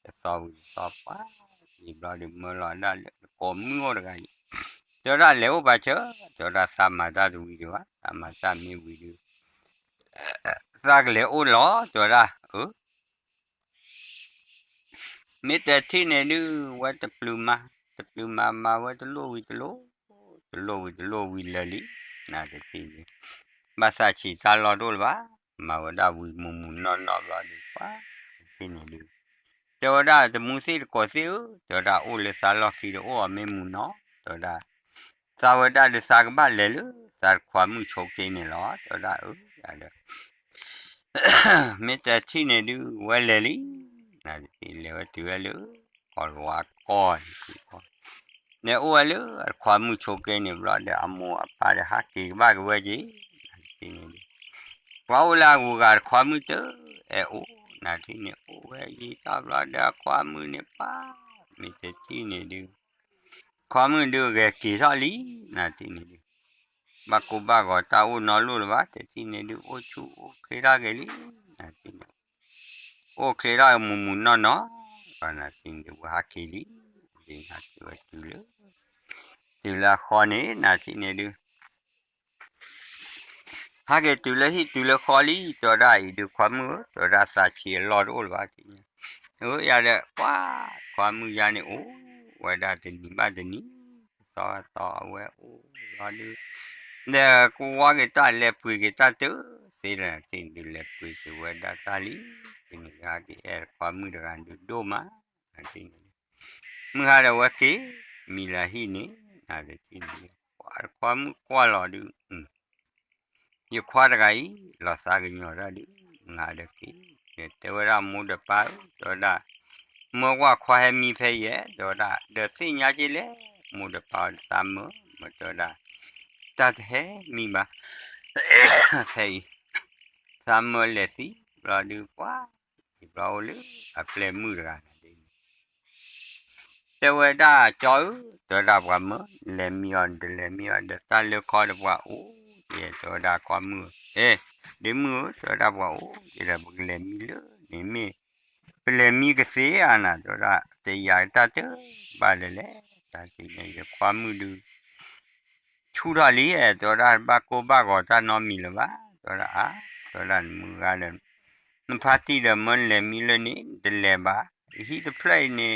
တသီဝံၤတသီပှၤ, ယံာ်ဘျီဒုးမၢလီၤဒၣ်လၢတကိးမုၣ်အိၣ်တဂၤအံၤ, တဲဝဲဒၣ်လဲၤအိၣ်ပာ်စၢၤ, တဲဝဲဒၣ်သးမၤတၢ်တဝံၤဒံးဘၣ်, သးမၤတၢ်မ့ၢ်ဝံၤဒုး, သးကလဲၤအိၣ်လီၤ တဲဝဲဒၣ်, အၢ မ့ၢ်တထံၣ်န့ၣ်ဒုး ဝဲတပျုၤမၤ, တပျုၤမၤမၤဝဲတလိၣ်ဝံၤတလိၣ်, တလိၣ်ဝံၤတလိၣ်ဝံၤလၢာ်လံ, နတထံၣ်န့ၣ်, ဘၣ်သးဆံးတၢ်လီၢ်တအိၣ်လၢၤဘၣ်, မၤဝဲဒၣ်ဝံၤမုၢ်မုၢ်နီၢ်နီၢ်ဘျီဒုးပှၤ, တထံၣ်န့ၣ်ဒုး, တဲဝဲဒၣ်တမူသ့ၣ်တကိးသ့ၣ်ဧၢ, တဲဝဲဒၣ်အိၣ်လၢသးလီၢ်ခံဒီးအိၣ်အီၤမ့ၢ်မုၢ်နီၢ်, တဲဝဲဒၣ် သးဝဲဒၣ်ဒီးသးကဘၣ်လဲၤလၢသးတခွါမုၣ်ဆိက့ၤန့ၣ်လီၤ, တဲဝဲဒၣ်အၢ, ဒီး မ့ၢ်တထံၣ်န့ၣ်ဒုး ဝဲလဲၤလံ, နတထံၣ်လဲၤဝဲတုၤဝဲလၢ ကီၢ်လဝါကီၢ်န့ၣ်, လဲၤအိၣ်ဝဲလၢအတခွါမုၣ်ဆိက့ၤန့ၣ်ဘျီဒီး အမိၢ်အပၢ်ဒီးဟးက့ၤကဘၣ်က့ၤဝဲက့ၤ, နတထံၣ်န့ၣ်ဒုး, ပှၤအိၣ်လၢအဂုၤအဂၤတခွါမုၣ်တအဲၣ်အိၣ်, နတထံၣ်န့ၣ် အိၣ်ဝဲယံာ်ထီၣ်ဘျီဒီးအခွါမုၣ်န့ၣ်ပှၤ, မ့ၢ်တထံၣ်န့ၣ်ဒုး ခွါမုၣ်ဒုးဂဲၤက့ၤထီၣ်လံ, နတထံၣ်န့ၣ်ဒုး, ဘၣ်ကိၢ်ဘၣ်ဂီၤတၢ်အိၣ်နီတလိၣ်လၢၤဘၣ်, တထံၣ်န့ၣ်ဒုး အိၣ်ဆူၣ်အိၣ်ချ့ထီၣ်က့ၤလံ, နတထံၣ်န့ၣ်, အိၣ်ချ့ထီၣ်က့ၤမုၢ်မုၢ်နီၢ်နီၢ်, နတထံၣ်န့ၣ်ဒုး ဝဲဟးက့ၤလံ, ဟးက့ၤဝဲတုၤလၢ, တုၤလၢအဃီန့ၣ် နတထံၣ်န့ၣ်ဒုး ဟဲက့ၤတုၤလၢဟံၣ်တုၤလၢဃီလံ, တဲဝဲဒၣ်အံၤဒုး ခွါမုၣ်ဧၢ, တဲဝဲဒၣ်သးဆံးအလီၢ်တအိၣ်လၢၤဘၣ်, အၢ ယၤဒီး ပှၤ, ခွါမုၣ်ယၤန့ၣ်အိၣ်ဝဲဒၣ်တနံၤဘၣ်တနံၤ, သီသီအဝဲအိၣ်လီၤဒုး, ဒီးကဝါက့ၤတၢ်လဲၤပှ့ၤက့ၤတၢ်တသ့လၢၤ, နတထံၣ်န့ၣ်ဒုး လဲၤပှ့ၤက့ၤဝဲဒၣ်တၢ်လံ, တနံၤဟဲက့ၤအဲၣ်ခွါမုၣ်တဂၤဒုးဒိၣ်မး, နတထံၣ်န့ၣ် မုၢ်ဟါဒီးဝဲက့ၤ, မံလၢဟံၣ်န့ၣ်, နတထံၣ်န့ၣ်, ပှၤတခွါမုၣ်ကွၢ်လီၤဒုး, ယခွါတဂၤအံၤ လီၤသးကညီၤတၢ်ဒုး, မုၢ်ဟါဒီးက့ၤ, ဒီးတဲဝဲဒၣ်မိၢ်ဒီးပၢ်ဧၢ, တဲဝဲဒၣ်, မၢကွၢ်ခွါဟဲမံဖဲအံၤဧါ, တဲဝဲဒၣ်, ဒီးသ့ၣ်ညါက့ၤလဲၣ်, မိၢ်ဒီးပၢ်အီၤဒီးသးမၢ, မၢတဲဝဲဒၣ်, တၢ်တဟဲမံဘၣ် ဖဲအံၤ, သးမၢလဲၤသံဘျီဒုးပှၤ, ယံာ်ဘျီအိၣ်လၢအပျဲၢ်မုၣ်တဂၤန့ၣ်ဒ်န့ၣ် တဲဝဲဒၣ်ကၠီဧၢ, တဲဝဲဒၣ်ပှၤမၢ, လဲၤမံအီၤ တလဲၤမံအီၤဒီးတၢ်လၢခီဒီးပှၤအိၣ်က့ၤ, တဲဝဲဒၣ်ခွါမုၣ်ဧၢ, အဲ, ဒ့မုၣ်ဧၢ, တဲဝဲဒၣ်ပှၤအိၣ်က့ၤဒီး ပကလဲၤမံလၢန့ၣ်မ့ၢ်, ပလဲၤမံကသ့ဧါနၤ, တဲဝဲဒၣ် တယာ်တၢ်တဘၣ်လၢၤလဲၣ်, တၢ်တန့ၣ် ယခွါမုၣ်ဒုး ဆူၣ်ထီၣ်လံ, တဲဝဲဒၣ် ဘၣ်ကိၢ်ဘၣ်ဂီၤတၢ်နီတမံၤလၢၤဘၣ်, တဲဝဲဒၣ်အါ, တဲဝဲဒၣ်နမုၢ်ဂၤဒီး နဖါတံၢ်ဒီးမၢနလဲၤမံလၢန့ၣ် နတလဲၤဘၣ်, ယဟံၣ်တဖျၢၣ်အံၤန့ၣ်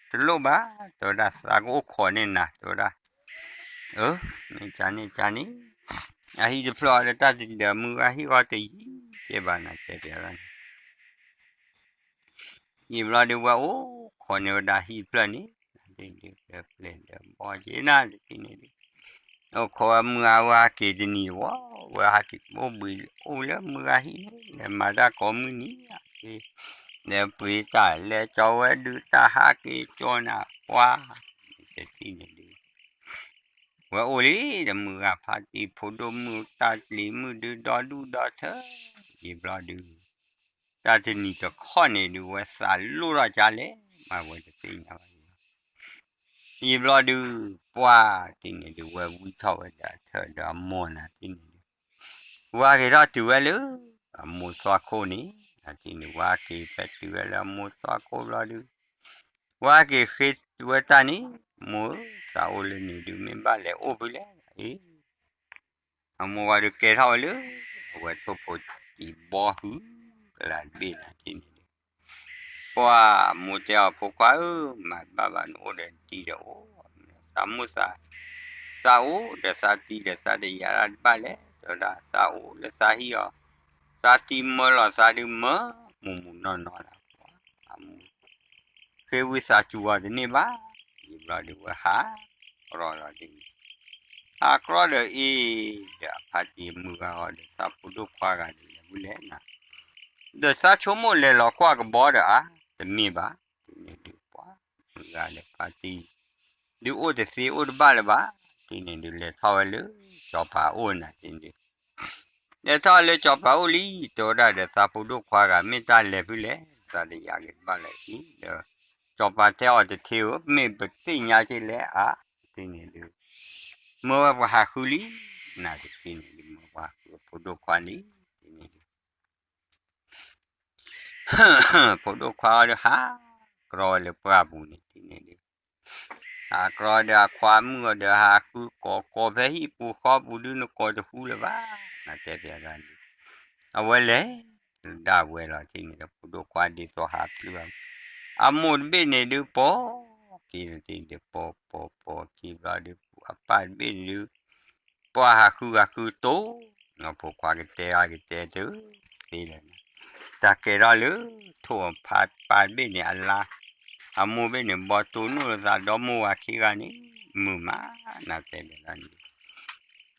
တလိၣ်ဘၣ်, တဲဝဲဒၣ်သးကအိၣ်ခိးန့ၢ်နၤ, တဲဝဲဒၣ်, အၢ, မ့ၢ်ကန့ၣ်ကန့ၣ်, အဟံၣ်တဖျၢၣ်အီၤဒီးတၢ်တဒီးမုၢ်ဂၤဟံၣ်အီၤတယံၤကဲဘၣ်နၤ တဲပျးလီၤန့ၣ် ယံာ်ဘျီဒုးဝဲအိၣ်ခိးန့ၢ်ဝဲဒၣ်ဟံၣ်တဖျၢၣ်န့ၣ်, ဒုးပျဲၢ်ဒီးဘီက့ၤနၤတထံၣ်န့ၣ်ဒုး, အိၣ်ခိးဝဲမုၢ်ဂၤဝဲဟးက့ၤတနံၤတဝီ, ဝဲဟးက့ၤအိၣ်ဘှံးအိၣ်လၢမုၢ်ဂၤဟံၣ်န့ၣ်, လဲၤမၤတၢ်ကိးမုၢ်နံၤက့ၤ, လဲၤပှ့ၤတၢ်လဲၤကၠီဝဲဒုးတၢ်ဟးက့ၤကၠီနၤပှၤ, တထံၣ်န့ၣ်ဒုး ဝဲအိၣ်လံဒီးမုၢ်ဂၤဖါတံၢ်ဖိဒိၣ်မုၣ်တၢ်လံၤမုၣ်ဒုးဒီဒူၣ်ဒီထၢ, ယံာ်ဘျီဒုး တၢ်တနံၤတခီန့ၣ်ဒုး ဝဲသးလိၣ်ထီၣ်ကၢ်လဲၣ်, မၤဝဲတသ့ၣ်ညါဘၣ်န့ၣ်လီၤ. ယံာ်ဘျီဒုး ပှၤတထံၣ်န့ၣ်ဒုး ဝဲဝံထီၣ်ဝဲဒီးအထၢၣ်ဒီးအမိၢ်နၤတထံၣ်န့ၣ်ဒုး ဝဲဟးက့ၤထီၣ်တုၤဝဲလၢ အမိၢ်သွၣ်ခိၣ်န့ၣ်, နထံၣ်န့ၣ် ဝဲဟးက့ၤဖဲတုၤဝဲလၢအမိၢ်သွၣ်ခိၣ်ဘျီဒုး ဝဲဟးက့ၤဃ့ဝဲတၢ်န့ၣ်, မိၢ်ဧၢ, သးအိၣ်လၢန့ၣ်ဒုး မ့ၢ်ဘၣ်လဲၤအိၣ်ဖဲလဲၣ်, အမိၢ်ဝဲဒုးကဲထီၣ်ဝဲလၢ အဝဲထိၣ်ဖိတံၤဘီဟု ကလၤတဘ့ၣ်နၤတထံၣ်န့ၣ်ဒုး ပှၤမိၢ်တဲအီၤ ဖိခွါဧၢ, မၤတဘၣ်ဘၣ် နအိၣ်ဒီးတံၤဒီးအိၣ်, သးမိၢ်သး, သးအိၣ်ဒီးသးတံၤဒီးသးတယာ်တၢ်တဘၣ်လဲၣ်, တဲဝဲဒၣ် သးအိၣ်လၢသးဟံၣ်အီၤ, သးသံမၢလီၤသးဒုးမၢ မူးမူးနီၢ်နီၢ်လၢ အမူး ဃ့ဝံသးစူၤအီၤတန့ၢ်ဘၣ်, ယံာ်ဘျီဒုးဝဲဟးကြီလီၤဒ်န့ၣ်, ဟးကြီဒီးအ့ၣ် ဒီးအဖါတံၢ်မုၢ်ဂၤအီၤဒီးသးဖိဒိၣ်ခွါဂၤဒ်လဲၣ်ဝဲလဲၣ်နၤ, ဒီးသးဆိကမိၣ်လဲၤလီၤကွၢ်ကဘီဒီးအါ, တမ့ၢ်ဘၣ်, တန့ၣ်ဒုးပှၤ မုၢ်ဂၤဒီးဖါတံၢ် ဒုးအိၣ်တသ့အိၣ်တဘၣ်လၢၤဘၣ်, တန့ၣ်ဒုးလဲၤထီၣ်ဝဲလၢ ကၠီၤပၤအိၣ်နၤတန့ၣ်ဒုး လဲၤထီၣ်လၢကၠီၤပၤအိၣ်လံ တဲဝဲဒၣ်ဒီးသးဖိဒိၣ်ခွါဂၤ မ့ၢ်တၢ်လဲၤဖုလဲၣ်, သးတယာ်က့ၤတဘၣ်လၢၤအံၤ, ဒီးကၠီၤပၤတဲအီၤတထ့ဧၢ, မ့ၢ်ပသ့ၣ်ညါက့ၤလဲၣ်အါ, တန့ၣ်ဒုး မၢဝဲပှၤဟးဃုလံ, နၤတထ့န့ၣ်ဒုး မၢပှၤဟးဃုအဖိဒိၣ်ခွါလံ, တန့ၣ်ဒုး ဖိဒိၣ်ခွါအီၤဒီးဟး ကြီဝဲလၢပှၢ်ပူၤန့ၣ်တန့ၣ်ဒုး ဟးကြီဒီးအခွါမုၣ်အီၤဒီးဟးဃုကိးကိးဖဲဟံၣ်ပူၤဃီပူၤဒုးနကိးတဟူလၢၤဘၣ်, နတဲပျးဒၣ်န့ၣ်, အဝဲလဲၤ ဒၣ်ဝဲလီၤတန့ၣ်ဒီး ဖိဒိၣ်ခွါဒ်သိးဟးပျုၢ်ဘၣ်, အမိၢ်တဘ့ၣ်န့ၣ်ဒုးပိာ်က့ၤန့ၣ်တန့ၣ်ဒုး ပိာ်ပိာ်ပိာ်က့ၤဘျီဒုး အပၢ်တဘ့ၣ်န့ၣ်ဒုး ပှၤဟးဃုဂၤဃုတိၢ်, နီၢ်ဖိခွါကတဲအီၤကတဲတသ့လၢၤ, တၢ်ကဲထီၣ်လၢ ထိၣ်ဖးပၢ်တဘ့ၣ်န့ၣ်အလါ, အမိၢ်ဘ့ၣ်န့ၣ် ဘီတိၢ်နီၣ်လၢသးဒီမိၢ်ဝၤခံဂၤန့ၣ်, မုာ်မး နၤတဲဘၣ်ဒၣ်န့ၣ်,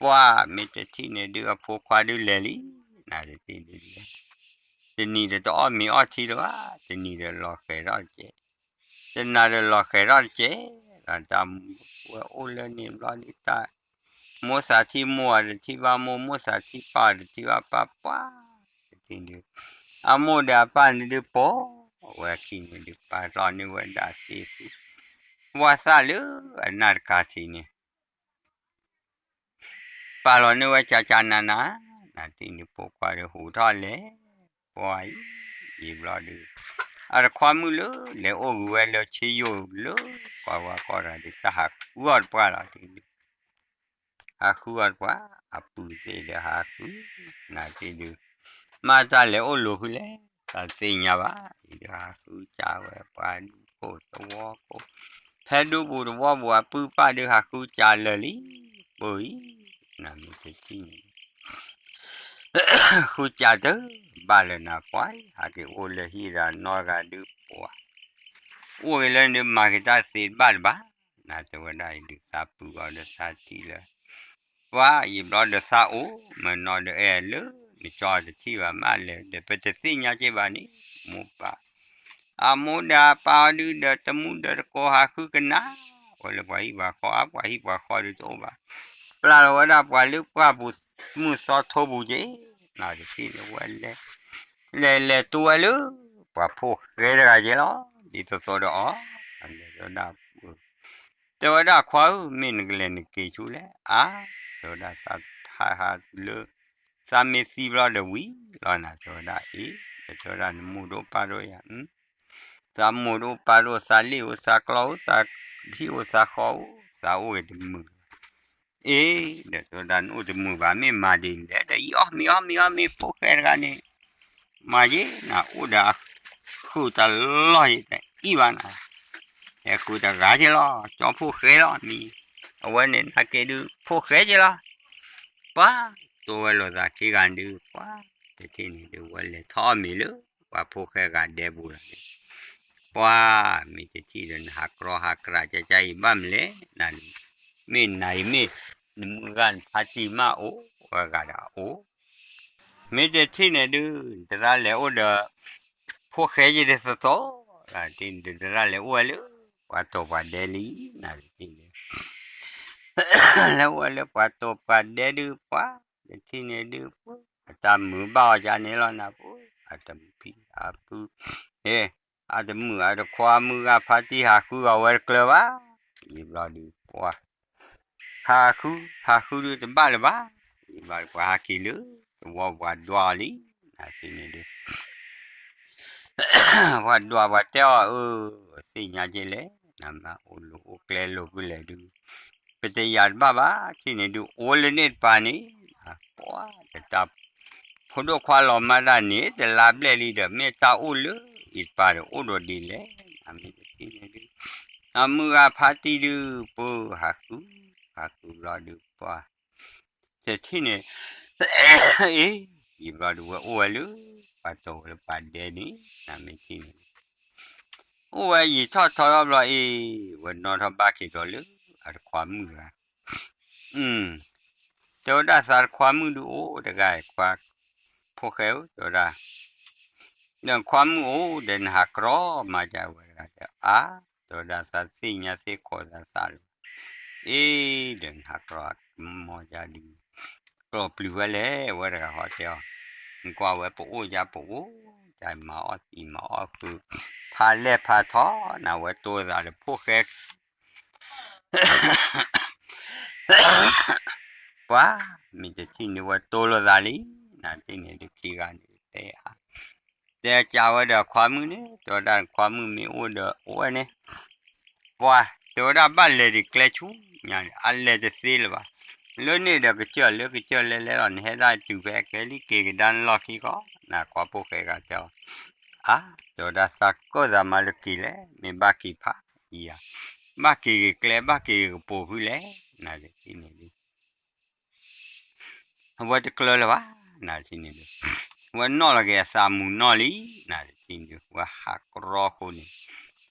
ပှၤမ့ၢ်တထံၣ်န့ၣ်ဒုးအဖိခွါဒုးလဲၤလံ, နၤတထံၣ်န့ၣ်ဒုးလဲၤ, တနံၤဒီးတအီၣ်မ့ၤအီထံလၢၤဘၣ်, တနံၤဒီးလီၤဃဲၤထီၣ်တကဲး တနၤဒီးလီၤဃဲၤထီၣ်တကဲး, ဒီးတၢ်ဝဲအိၣ်လၢန့ၣ်ဘျီဒုးတၢ်, မိၢ်သးထံၣ်မိၢ်အတထံၣ်ဘၣ်မိၢ်, မိၢ်သးထံၣ်ပၢ်အတထံၣ်ဘၣ်ပၢ်, ပှၤတထံၣ်ဒုး, အမိၢ်ဒီးအပၢ်န့ၣ်ဒုးပိာ်ဝဲအခံန့ၣ်ဒုး ပာ်လီၤန့ၢ်ဝဲဒၣ်သ့ၣ်သ့ၣ်, ဝၣ်သၣ်လၢအနၢ်တကါထံးန့ၣ် ပာ်လီၤန့ၢ်ဝဲကကနးနး, နၤတထံၣ်န့ၣ်ဖိခွါဒီးဟူးထီၣ်လဲၤ, ပှၤအံၤ, ယံာ်ဘျီဒုး, အတခွါမုၣ်လၢ လဲၤအိၣ်ဂ့ၤဝဲလၢဆ့ယိၣ်လၢ ပှၤဝၤကီၢ်တဂၤဒုး တၢ်ဟးဃုအီၤတပှၢ်လီၤတန့ၣ်ဒုး, ဟးဃုအီၤတပှၢ်, အပုၢ်သ့ၣ်ဒီးဟးဃု, နၤတထံၣ်ဒုး, မ့ၢ်တၢ်လဲၤအိၣ်လိၤဖုလဲၣ်, တၢ်သ့ၣ်ညါဘၣ်, ဒုးဟးဃုကးဝဲပှၤဒူၣ်ခိၣ်သဝီခိၣ်, ဖဲဒူပူၤသဝီပူၤအပုၢ်ပၢ်ဒုးဟးဃုကးလၢာ်လံ, ပှၤအံၤ, နၤမ့ၢ်တထံၣ်န့ၣ် ဃုကးတဘၣ်လၢၤနၤပှၤ, ဟးက့ၤအိၣ်လၢဟံၣ်ဒီးနီၢ်ဂၤဒုးပှၤ, အိၣ်ဂ့ၤလၢဒုးမၤက့ၤတၢ်သ့တဘၣ်လၢၤဘၣ်, နၤတဲဝဲဒၣ်အံၤဒုးသးပုၢ်အီၤဒီးသးထံၣ်လၢ ပှၤယံာ်ဘျီဒီးသးအိၣ် မၢနီၤဒီးအဲၣ်လၢ နကၠီတထံၣ်ဘၣ်မးလဲၣ် ဒီးပတသ့ၣ်ညါက့ၤဘၣ်န့ၣ် မိၢ်ပၢ် အမိၢ်ဒီးအပၢ်အီၤဒုးဒီးတမူဒီးတကိးဟးဃုကနၣ် ဝဲလၢပှၤဟံၣ်ပှၤဃီဧါ ပှၤဟံၣ်ပှၤဃီဒုးတအိၣ်ဘၣ်, ပျၢ်လီၤဝဲဒၣ်ပှၤလၢပှၢ်ပူၤမုၢ်သီထိပူၤက့ၤ, နၤတထံၣ်န့ၣ်ဝဲလဲၤ, လဲၤလဲၤတုၤဝဲလၢ ပှၤဖိၣ်ဃဲတဂၤက့ၤလီၤ, ဒ်သိးသိးဒီးအီၤ, လဲၤဝဲဒၣ် တဲဝဲဒၣ်ခွါဧၢ မ့ၢ်နကလဲၤနက့ၤဆူလဲၣ်, အါ, တဲဝဲဒၣ်သးဟးဟးတုၤလၢ သးမ့ၢ်သံဘျီဒီးဝံၤလီၤနၤ တဲဝဲဒၣ်အ့ၣ်, ဒီးတဲဝဲဒၣ်နမိၢ်တအိၣ်ပၢ်တအိၣ်ယၤ, သးမိၢ်တအိၣ်ပၢ်တအိၣ် သးလ့ၣ်ဧိၤသးကျီဧိၤ သးဟံၣ်ဧိၤသးဃီဧိၤ သးအိၣ်ဂ့ၤတမုာ် အ့ၣ်, ဒီးတဲဝဲဒၣ်နအိၣ်တမုာ်ဘၣ် မ့ၢ်မၤဒ်လဲၣ် ဒီးအံၤအီၣ်မ့ၤအီၣ်မ့ၤအီၣ်မ့ၤ ဖိၣ်ဃဲတဂၤန့ၣ် မၤယ့ၢ်နၤအိၣ်ဒီးအဃုာ်တလီၢ်ယတအံၣ်ဘၣ်နၤ, ဟဲဃုာ်တဂၤက့ၤလီၤ ကၠီဖိၣ်ဃဲလီၤမံၤ, အဝဲန့ၣ်နာ်က့ဒုး ဖိၣ်ဃဲက့ၤလီၤ, ပှၤတိဝဲလိာ်သးခံဂၤဒုး ပှၤတထံၣ်န့ၣ်ဒုး ဝဲလဲၤထီၣ်အီၣ်မ့ၤလၢ ပှၤဖိၣ်ဃဲဂၤဒဲပူၤလီၤန့ၣ်, ပှၤမ့ၢ်တထံၣ်ဒီးနဟးကြီဟးကြးကကါအံၤဘၣ်မလဲၣ်, နမ့ၢ်နၤအံၤမ့ၢ် နမုၢ်ဂၤနဖါတံၢ်မးအိၣ် ဝဲဂၤဒီးအအိၣ် မ့ၢ်တထံၣ်န့ၣ်ဒုး နသရၣ်လဲၤအိၣ်ဒီး ဖိၣ်ဃဲယတသသိး, တထံၣ်န့ၣ်ဒုး သရၣ်လဲၤအိၣ်ဝဲလၢ ပှၤတိာ်ပှၤဒဲလံ, နတထံၣ်န့ၣ် လဲၤအိၣ်ဝဲလၢပှၤတိာ်ပှၤဒဲဒုး ပှၤတထံၣ်န့ၣ်ဒုး အတၢ်မုာ်ဘၣ်အီၤကန့ၣ်လီၤနၤ, အတမုာ်ဖံးအပုၢ် အတမုာ်အတခွါမုၢ်ဂၤဖါတံၢ်ဟးဃုအီၤဝဲတကျၢၤဘၣ်, ယံာ်ဘျီဒုးပှၤ ဟးဃု ဟးဃုဒုးတဘၣ်လၢၤဘၣ်, ယံာ်ဘျီဒုးပှၤဟးက့ၤလၢ သဝီပှၤဒွးအီၤလံ, နတထံၣ်န့ၣ်ဒုး ပှၤဒွးပှၤတဲအီၤအၢ သ့ၣ်ညါက့ၤလဲၣ်, နမ့ၢ်အိၣ်လိၤအိၣ်ကျဲလိၤဖုလဲၣ်ဒုး ပတယာ်တဘၣ်ဘၣ်, တထံၣ်န့ၣ်ဒုး အိၣ်လၢန့ၣ်တပၤန့ၣ်, ပှၤတၢ် ဖိဒိၣ်ခွါလီၤမၢ်တၢ်န့ၣ် တလါဘျဲၣ်လံဒီး မ့ၢ်တၢ်အိၣ်လၢအံၤတပၤဒီး အိၣ်ဒီးဒ်လဲၣ်, နမ့ၢ်တထံၣ်န့ၣ်ဒုး အမုၢ်ဂၤဖါတံၢ်ဒုး ပှၤဟးဃု ဟးဃုဘျီဒုးပှၤ တထံၣ်န့ၣ် အ့ၣ် အဝဲဒၣ်က့ၤဘျီဒုး ဝဲအိၣ်ဝဲလၢ ပှၤတီၤဝဲလၢပှၤဒဲန့ၣ် နမ့ၢ်ထံၣ်န့ၣ် အိၣ်ဝဲယံာ်ထီၣ်ထီထီၣ်ဘျီအံၤ ဝဲနီၣ်ထီၣ်ဘၣ်က့ၤဒီးလၢအတခွါမုၣ်ဂၤ တဲဝဲဒၣ်သးတခွါမုၣ်ဒုးအိၣ်တဂၤ ခွါဖိၣ်ဃဲဧၢ တဲဝဲဒၣ်, ဒီးခွါမုၣ်အိၣ်ဒီးနဟးကြီမၤဒ်ဝဲတဂၤတဲအါ, တဲဝဲဒၣ်သးသ့ၣ်ညါသ့ၣ်ခိးသးသးလီၤ, အ့ ဒီးနဟးကြီမၤဒ်ဒုး ကြီပျုၤဝဲလဲၣ် အဝဲတဂၤဃီတဲအီၤ, နကွၢ်ဝဲပအိၣ်ယါပအိၣ်ယါ မၤအီၣ်သံမၤအီၣ်ဃုာ် ဖးလဲၢ်ဖးထီ နဝဲတိၢ်သးဒီးဖိၣ်ဃဲ ပှၤ မ့ၢ်တထံၣ်န့ၣ်ဝဲတိၢ်လိာ်သးလံ, နထံၣ်န့ၣ်ဒုးခံဂၤန့ၣ်တဲအါ, တဲကးဝဲဒီးခွါမုၣ်န့ၣ် တဲဝဲဒၣ်ခွါမုၣ်မ့ၢ်အိၣ်ဒီးအိၣ်ဝဲန့ၣ်, ပှၤ တဲဝဲဒၣ်ဘၣ်လဲၤဒံးကျဲဆူညါန့ၣ် အလဲၤတသ့လၢၤဘၣ်, လၢန့ၣ်ဒီးကစၢၢ်လၢကစၢၢ်လဲၤလဲၤလီၤ နဟဲဒၣ်တုၤဖဲအကျဲလံက့ၤကဒါနလီၢ်ခံဃီ, နခွါဖိၣ်ဃဲဂၤတဲအီၤ, အါ တဲဝဲဒၣ်သးကၢၣ်သးမၤလၢက့ၤလဲၣ် မ့ၢ်ဘၣ်က့ၤဖးယံၤယၤ, ဘၣ်က့ၤက့ၤကျဲ ဘၣ်က့ၤက့ၤကပိာ်ဖုလဲၣ် နတထံၣ်န့ၣ်ဒုး အဝဲတကျၢၤလၢၤဘၣ်, နတထံၣ်န့ၣ်ဒုး ဝဲနီၣ်လီၤက့ၤအသးမူနီၣ်လံ, နတထံၣ်န့ၣ်ဒုး ဝဲဟးကြီဃိန့ၣ်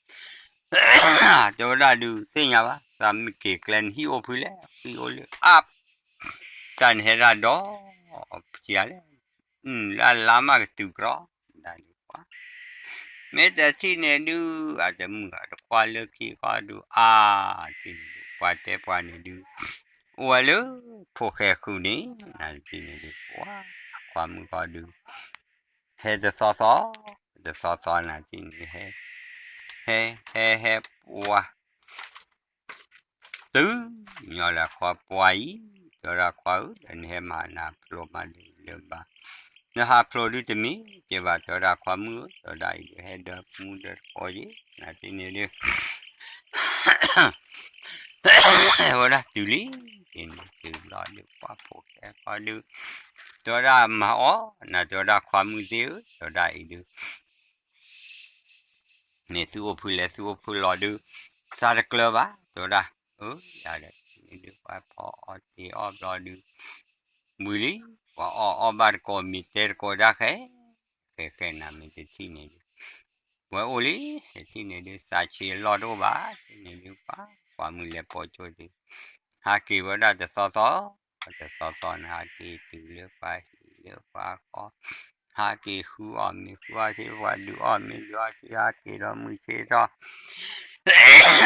တဲဝဲဒၣ်ဒုးသ့ၣ်ညါဘၣ် သးမ့ၢ်က့ၤကျဲနဟံၣ်အိၣ်ဖုလဲၣ် ဟံၣ်အိၣ်လၢအါ, တၢ်နဟဲဒၣ်ဒီး ပထံၣ်လဲၣ်, လၢအလါမးကတုၤကြီ, ဒၣ်န့ၣ်ပှၤ မ့ၢ်တထံၣ်န့ၣ်ဒုး အတမုာ်အတခွါလၢခံဃီဒုး အါ, ထံၣ်န့ၣ်ဒုးပှၤတဲပှၤန့ၣ်ဒုး အိၣ်ဝဲလၢဖိၣ်ဃဲဃုာ်န့ၣ် နတထံၣ်န့ၣ်ဒုး ပှၤအခွါမုၣ်ဃီဒုး ဟဲတသီသီ, တသီသီနတထံၣ်န့ၣ် ဟဲ ဟဲ ဟဲ ဟဲပှၤ တုၤညီလၢခွါပှၤအံၤ, တဲဝဲဒၣ်ခွါဧၢ, ဒီးနဟဲမၤနၤဖျိမၤဒ်လၢဘၣ်, နဟးဖျိဒုတမ့ၢ်က့ၤဘၣ်, တဲဝဲဒၣ်ခွါမုၣ်ဧၢ, တဲဝဲဒၣ်အံၤဒုးဟဲဒီးမူဒီးတကိးက့ၤ, နတထံၣ်န့ၣ်ဒုး ဝဲဒၣ်တုၤလံ, က့ၤန့ၣ်တုၤဘျီဒုး ပှၤဖိၣ်ဃဲဃီဒုး, တဲဝဲဒၣ်မၤအီၣ်, နတဲဝဲဒၣ်ခွါမုၣ်သ့ၣ်ဧၢ, တဲဝဲဒၣ်အံၤဒုး မ့ၢ်သုအိၣ်ဖုလဲၣ် သုအိၣ်ဖုလီၤဒုး, သးတကျၢၤဘၣ်, တဲဝဲဒၣ်, အၢ ယၤဒီးန့ၣ်ဒုး ပှၤဖီအီၣ်တ့ၤအီၣ်ဘျီဒုး, ဝံၤလံ, ပှၤအီၣ်အီၣ်ဘၣ်တကိးမ့ၢ်တဲတကိးဒၣ်ဃဲ, ဃဲဃဲနၤမ့ၢ်တထံၣ်န့ၣ်ဒုး, ဝဲအိၣ်လံ, တထံၣ်န့ၣ်ဒုး သးဆံးအလီၢ်တအိၣ်ဘၣ်, ထံၣ်န့ၣ်ဒုး ပှၤကွၢ်မုၢ်လဲၤပိာ်ကၠိဒုး, ဟးက့ၤဝဲဒၣ်တသီသီ, တသီသီန့ၣ် ဟးက့ၤတုၤလၢပှၤဟံၣ်လၢပှၤဃီ, ဟးက့ၤဃုအီၣ်မ့ၤဃုအီၣ်ထံ ပှၤဒုးအီၣ်မ့ၤဒုးအီၣ်ထံ ဟးက့ၤဒီးမုၢ်ဆ့ၣ်ထီၣ်, တသီဝံၤတသီ,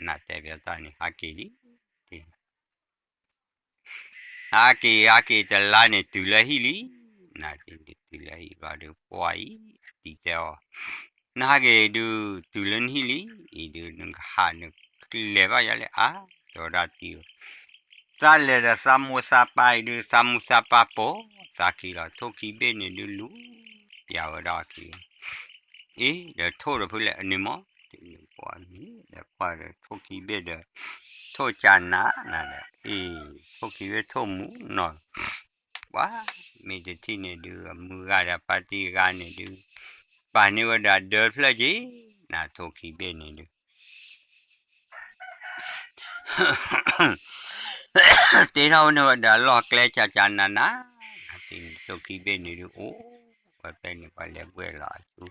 နတဲပျီတၢ်န့ၣ် ဟးက့ၤလံ, ဟးက့ၤ ဟးက့ၤတလါန့ၣ်တုၤလၢဟံၣ်လံ, နတဲတုၤလၢဟံၣ်ဘျီဒုး ပှၤအံၤ အတံၤတဲအီၤ, နဟးက့ၤဒုး တုၤလၢနဟံၣ်လံ, အံၤဒုး နကဟးနကလဲၤဘၣ်ယၤလၢအါ, တဲဝဲဒၣ်တံၤဧၢ, သးလဲၤဒီးသးမိၢ်သးပၢ်အံၤဒုး သးမိၢ်သးပၢ်ပိာ်သးခံလီၤ ထိၣ်ခံဘ့ၣ်န့ၣ်ဒုးလူၤပျးဝဲဒၣ်အီၤခံ အ့ ဒီးထိၣ်ဒီးဖုလဲၣ်န့ၣ်မး, တ့ၢ်န့ၣ်ပှၤမ့ၢ်ဒီးကွၢ်ဒီးထိၣ်ခံဘ့ၣ်ဒီး ထိၣ်ကနၤနၤဒီး အ့ ထိၣ်ခံဘ့ၣ်ထိၣ်မူနီၤ, ပှၤ မ့ၢ်တထံၣ်န့ၣ်ဒုး အမုၢ်ဂၤဒီးပၢ်တံၢ်ဂၤန့ၣ်ဒုး ပာ်န့ၢ်ဝဲဒၣ်ဒၢဖျၢၣ်က့ၤ နထိၣ်ခံဘ့ၣ်န့ၣ်ဒုး တ့ထီၣ်ဝဲန့ၣ်ဝဲဒၣ်လီၢ်ကျဲကကနၤနၤ, နထံၣ်န့ၣ်ထိၣ်ခံဘ့ၣ်န့ၣ်ဒုး အိၣ်ဝဲဖဲန့ၣ် ပှၤလဲၤဘှဲၣ်လီၤအဆူ,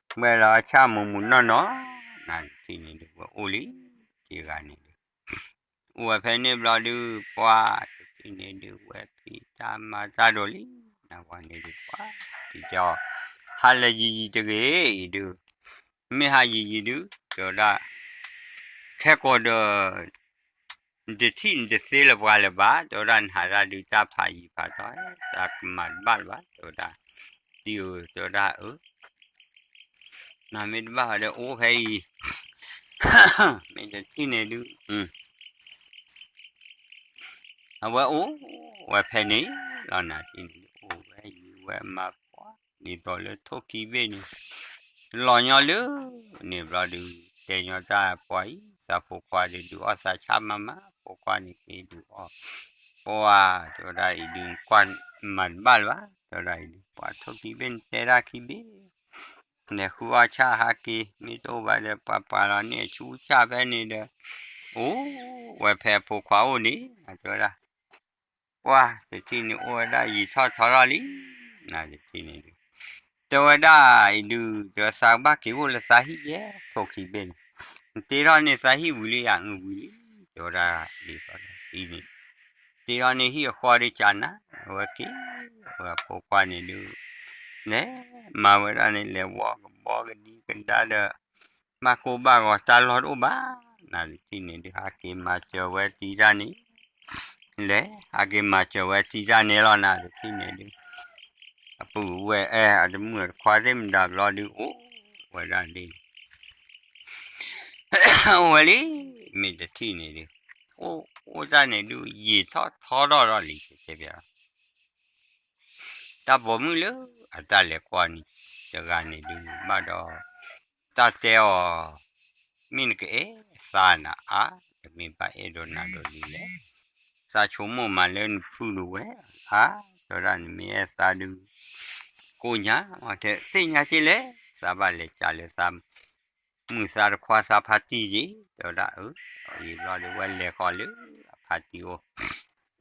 ဘှဲၣ်လီၤအဆၣ်မုၢ်မုၢ်နီၢ်နီၢ်, နထံၣ်န့ၣ်ဒုး ဝဲအိၣ်လံ, ခံဂၤန့ၣ်ဒုး အိၣ်ဝဲဖဲန့ၣ်ဘျီဒုး ပှၤတထံၣ်န့ၣ်ဒုး ဝဲဖံးတၢ်မၤတၢ်ဒိၣ်လံ, နဝဲန့ၣ်ဒုး ပှၤတထံၣ်ကီ ဟးလၢယံာ်ယံာ်တဂ့ၤအံၤဒုး, မ့ၢ်ဟးယံာ်ယံာ်ဒုး တဲဝဲဒၣ် ခဲကိာ်ဒီး နတထံၣ်နတသ့လၢၤပှၤလၢၤဘၣ်, တဲဝဲဒၣ်နဟးဒၣ်ဒုးတၢ်ဖးယံၤဖးထီ, တၢ်ကမၤတဘၣ်လၢၤဘၣ်, တဲဝဲဒၣ်, တံၤဧၢ, တဲဝဲဒၣ်အၢ, နမ့ၢ်တဘၣ်ဟးဒီးအိၣ်ဖဲအံၤ, မ့ၢ်တထံၣ်န့ၣ်ဒုး အဝဲအိၣ်ဝဲဖဲန့ၣ်လီၤ, နထံၣ်န့ၣ်ဒုး အိၣ်ဝဲယံာ်ဝဲမၤပှၤ ဒ်သိးလၢထိၣ်ခံဘ့ၣ်န့ၣ် လီၤညီလၢန့ၣ်ဘျီဒုး တဲညီတၢ်ပှၤအံၤ သးဖိခွါဒုး ဒုးအီၣ်သးဆၣ်မၤမၤ ဖိခွါန့ၣ်က့ၤဒုးအီၣ်, ပှၤ တဲဝဲဒၣ်အံၤဒုး ကွၢ်မၤတဘၣ်လၢၤဘၣ်, တဲဝဲဒၣ်အံၤဒုး ပှၤထိၣ်ခံဘ့ၣ်န့ၣ်တဲဒၣ်ခံဘ့ၣ် လဲၤဃုအီၣ်ဆၣ်ဟးက့ၤ မ့ၢ်တအိၣ်ဘၣ်ဒီး ပှၤပှၤလီၤန့ၢ်အဆူဆၣ်ဖဲန့ၣ်ဒီး အိၣ်ဝဲဖဲအဖိခွါအိၣ်န့ၣ် တဲဝဲဒၣ် ပှၢ်တထံၣ်န့ၣ်အိၣ်ဝဲဒၣ်ယံာ်ထီၣ်ထီထီၣ်လံ, နတထံၣ်န့ၣ်ဒုး, တဲဝဲဒၣ်အံၤဒုး, တဲသးကဘၣ်က့ၤအိၣ်လၢသးဟံၣ်ယဲၢ်ထိၣ်ခံဘ့ၣ်န့ၣ်, နတ့ထီၣ်န့ၣ်သးဟံၣ်ဝံၤလံဧါ, အဝံၤလံ, တဲဝဲဒၣ်ဒ်သိးဒီးအံၤန့ၣ်, တ့ထီၣ်န့ၣ်ဟံၣ်အဃီဒီးကနၤ, အဝဲက့ၤ, အဝဲဖိခွါန့ၣ်ဒုး, လဲၤမၤဝဲဒၣ်န့ၣ် လဲၤဝီကဘီကဒံကဒါဒီး ဘၣ်ကိၢ်ဘၣ်ဂီၤတၢ်လီၢ်တအိၣ်ဘၣ်, နတထံၣ်န့ၣ်ဒုး ဟးက့ၤမၤစၢၤဝဲတံၤတၢ်န့ၣ်, လဲၤ ဟးက့ၤမၤစၢၤဝဲတံၤတၢ်န့ၣ်လီၤ, နတထံၣ်န့ၣ်ဒုး, အပုၢ်ဝဲၢ်အဲၣ်အတမုၣ်အတခွါသ့ၣ်မတၤဘျီဒုး အိၣ်ဝဲဒၣ်ဒ် အိၣ်ဝဲလံ, မ့ၢ်တထံၣ်န့ၣ်ဒုး, အိၣ်အိၣ်တၢ်န့ၣ်ဒုး ယံာ်ထီၣ်ထီထီၣ်ထီၣ်လံ, တဲပျး တၢ်ပိာ်မုၣ်လၢအတၢ်လဲၤကွၢ်န့ၣ် တဂၤန့ၣ်ဒုး ဘၣ်ဒီး တၢ်တဲအီၤ, မ့ၢ်နကအဲၣ်သးနၤအါ, တမ့ၢ်ဘၣ်အဲၣ်ဒိးနၤဒိးလံလဲၣ်, သးဆိကမိၣ်မးလၢနဖုဒိၣ်ဝဲအါ, တဲဝဲဒၣ်နမ့ၢ်အဲၣ်သးဒုး ကိၣ်ညါ, တဲသ့ၣ်ညါက့လဲၣ်, သးဘၣ်လဲၤကးလၢသး မုၣ်သးတခွါသးဖါတံၢ်က့, တဲဝဲဒၣ်အၢ, ယံာ်ဘျီဒုး ဝဲလဲၤဃီၤလၢအဖါတံၢ်အိၣ်,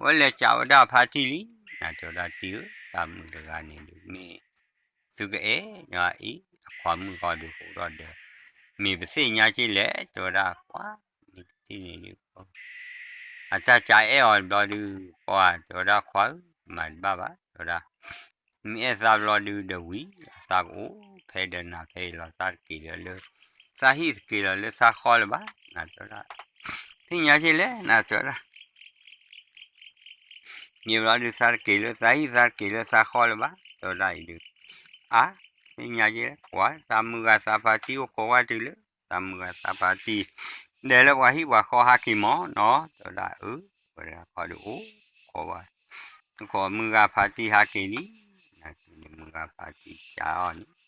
ဝဲလဲၤကးဝဲဒၣ်အဖါတံၢ်လံ, နတဲဝဲဒၣ်တံၢ်ဧၢ, သးမုၣ်တဂၤန့ၣ်ဒုး မ့ၢ် သုကအဲၣ်အံၤ အခွါမုၣ်ဃီဒုး ဃိဒီးဒီး, မ့ၢ်ပသ့ၣ်ညါက့လဲၣ်, တဲဝဲဒၣ်ကွၢ်, မ့ၢ်တထံၣ်န့ၣ်ဒုး အတၢ်ကးအဲၣ်အီၤဘျီဒုး, ပှၤတဲဝဲဒၣ်ခွါဧၢ, မၤတဘၣ်ဘၣ်, တဲဝဲဒၣ်, မ့ၢ်အဲၣ်သးဘျီဒုးဒီးဝံၤ, သးကအိၣ်ဖဲဒီးနၤဖဲအံၤလီၤ, သးတက့ၤလၢ, သးဟံၣ်တက့ၤလီၤလၢသးဃီလၢၤဘၣ်, နတဲဝဲဒၣ်, သ့ၣ်ညါက့လဲၣ်, နတဲဝဲဒၣ် မ့ၢ်ဘျီဒုး သးတက့ၤလၢသးဟံၣ် သးတက့ၤလၢသးဃီလၢၤဘၣ်, တဲဝဲဒၣ်အံၤဒုး, အါ, သ့ၣ်ညါက့, ကွၢ် သးမုၢ်ဂၤသးဖါတံၢ်အိၣ်ခိးဝဲတုၤလၢ သးမုၢ်ဂၤသးဖါတံၢ်, ဒီးလၢပှၤဟံၣ်ပှၤဃီဟးက့ၤမးနီၤ, တဲဝဲဒၣ်အၢ, ဝဲဒၣ်ခီဒုးအိၣ်ခိးဝဲ, အိၣ်ခိးမုၢ်ဂၤဖါတံၢ်ဟးက့ၤလံ, နတထံၣ်န့ၣ်မုၢ်ဂၤဖါတံၢ်ကးအီၤန့ၣ်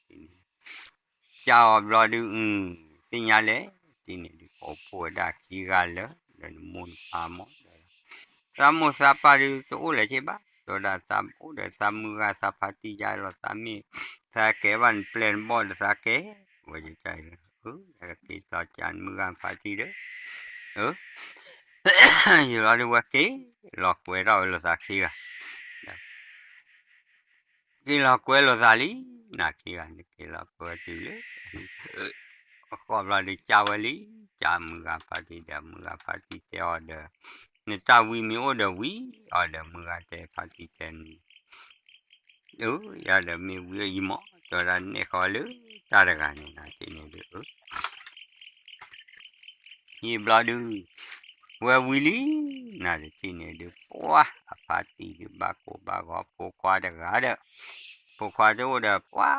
ကးအီၤဘျီဒုး, သ့ၣ်ညါလဲၣ်, တထံၣ်န့ၣ်ဒုး ကိးဖှိၣ်ဝဲဒၣ်ခံဂၤလၢာ်, ဒီးနမိၢ်နပၢ်မး, သးမိၢ်သးပၢ်ဒုးတအိၣ်လၢၤက့ဘၣ်, တဲဝဲဒၣ်သးအိၣ်ဒီးသးမုၢ်ဂၤသးဖါတံၢ်ယါလီၤ, သးမ့ၢ်, သးကဲဘၣ်နပျဲၢ်နဘီၣ်ဒီးသးကဲ, ဝဲကကလၢာ်, ကက့ၤတီကးနမုၢ်ဂၤဖါတံၢ်ဒီး, အၢ ယံာ်ဘျီဒုးဝဲက့ၤလီၤကွဲထီၣ်ဝဲလိာ်သးခံဂၤ, က့ၤလီၤကွဲလိာ်သးလံ, နၤခံဂၤန့ၣ်က့ၤလီၤကွဲဝဲတုၤလၢ, အဃိဘျီဒုးကးဝဲလံ, ကးမုၢ်ဂၤဖါတံၢ်ဒီး မုၢ်ဂၤဖါတံၢ်တဲအီၤဒီး, နတၢ်ဝံမ့ၢ်အိၣ်ဒီးဝံအီၤဒီး မုၢ်ဂၤတဲဖါတံၢ်တဲန့ၣ် အၢ ယၤဒီးမ့ၢ်ဝံအံၤမး, တဲဝဲဒၣ်နဲၣ်ဃီလၢတၢ်တဂၤန့ၣ် နၤတထံၣ်န့ၣ်ဒုး, အၢ ယံာ်ဘျီဒုး, ဝဲဝံလံ, နၤတထံၣ်န့ၣ်ဒုး ပှၢ်အဖါတံၢ်ဒုးဘၣ်ကိၢ်ဘၣ်ဂီၤဖိခွါတဂၤဒီး, ဖိခွါတအိၣ်ဒီးပှၢ်,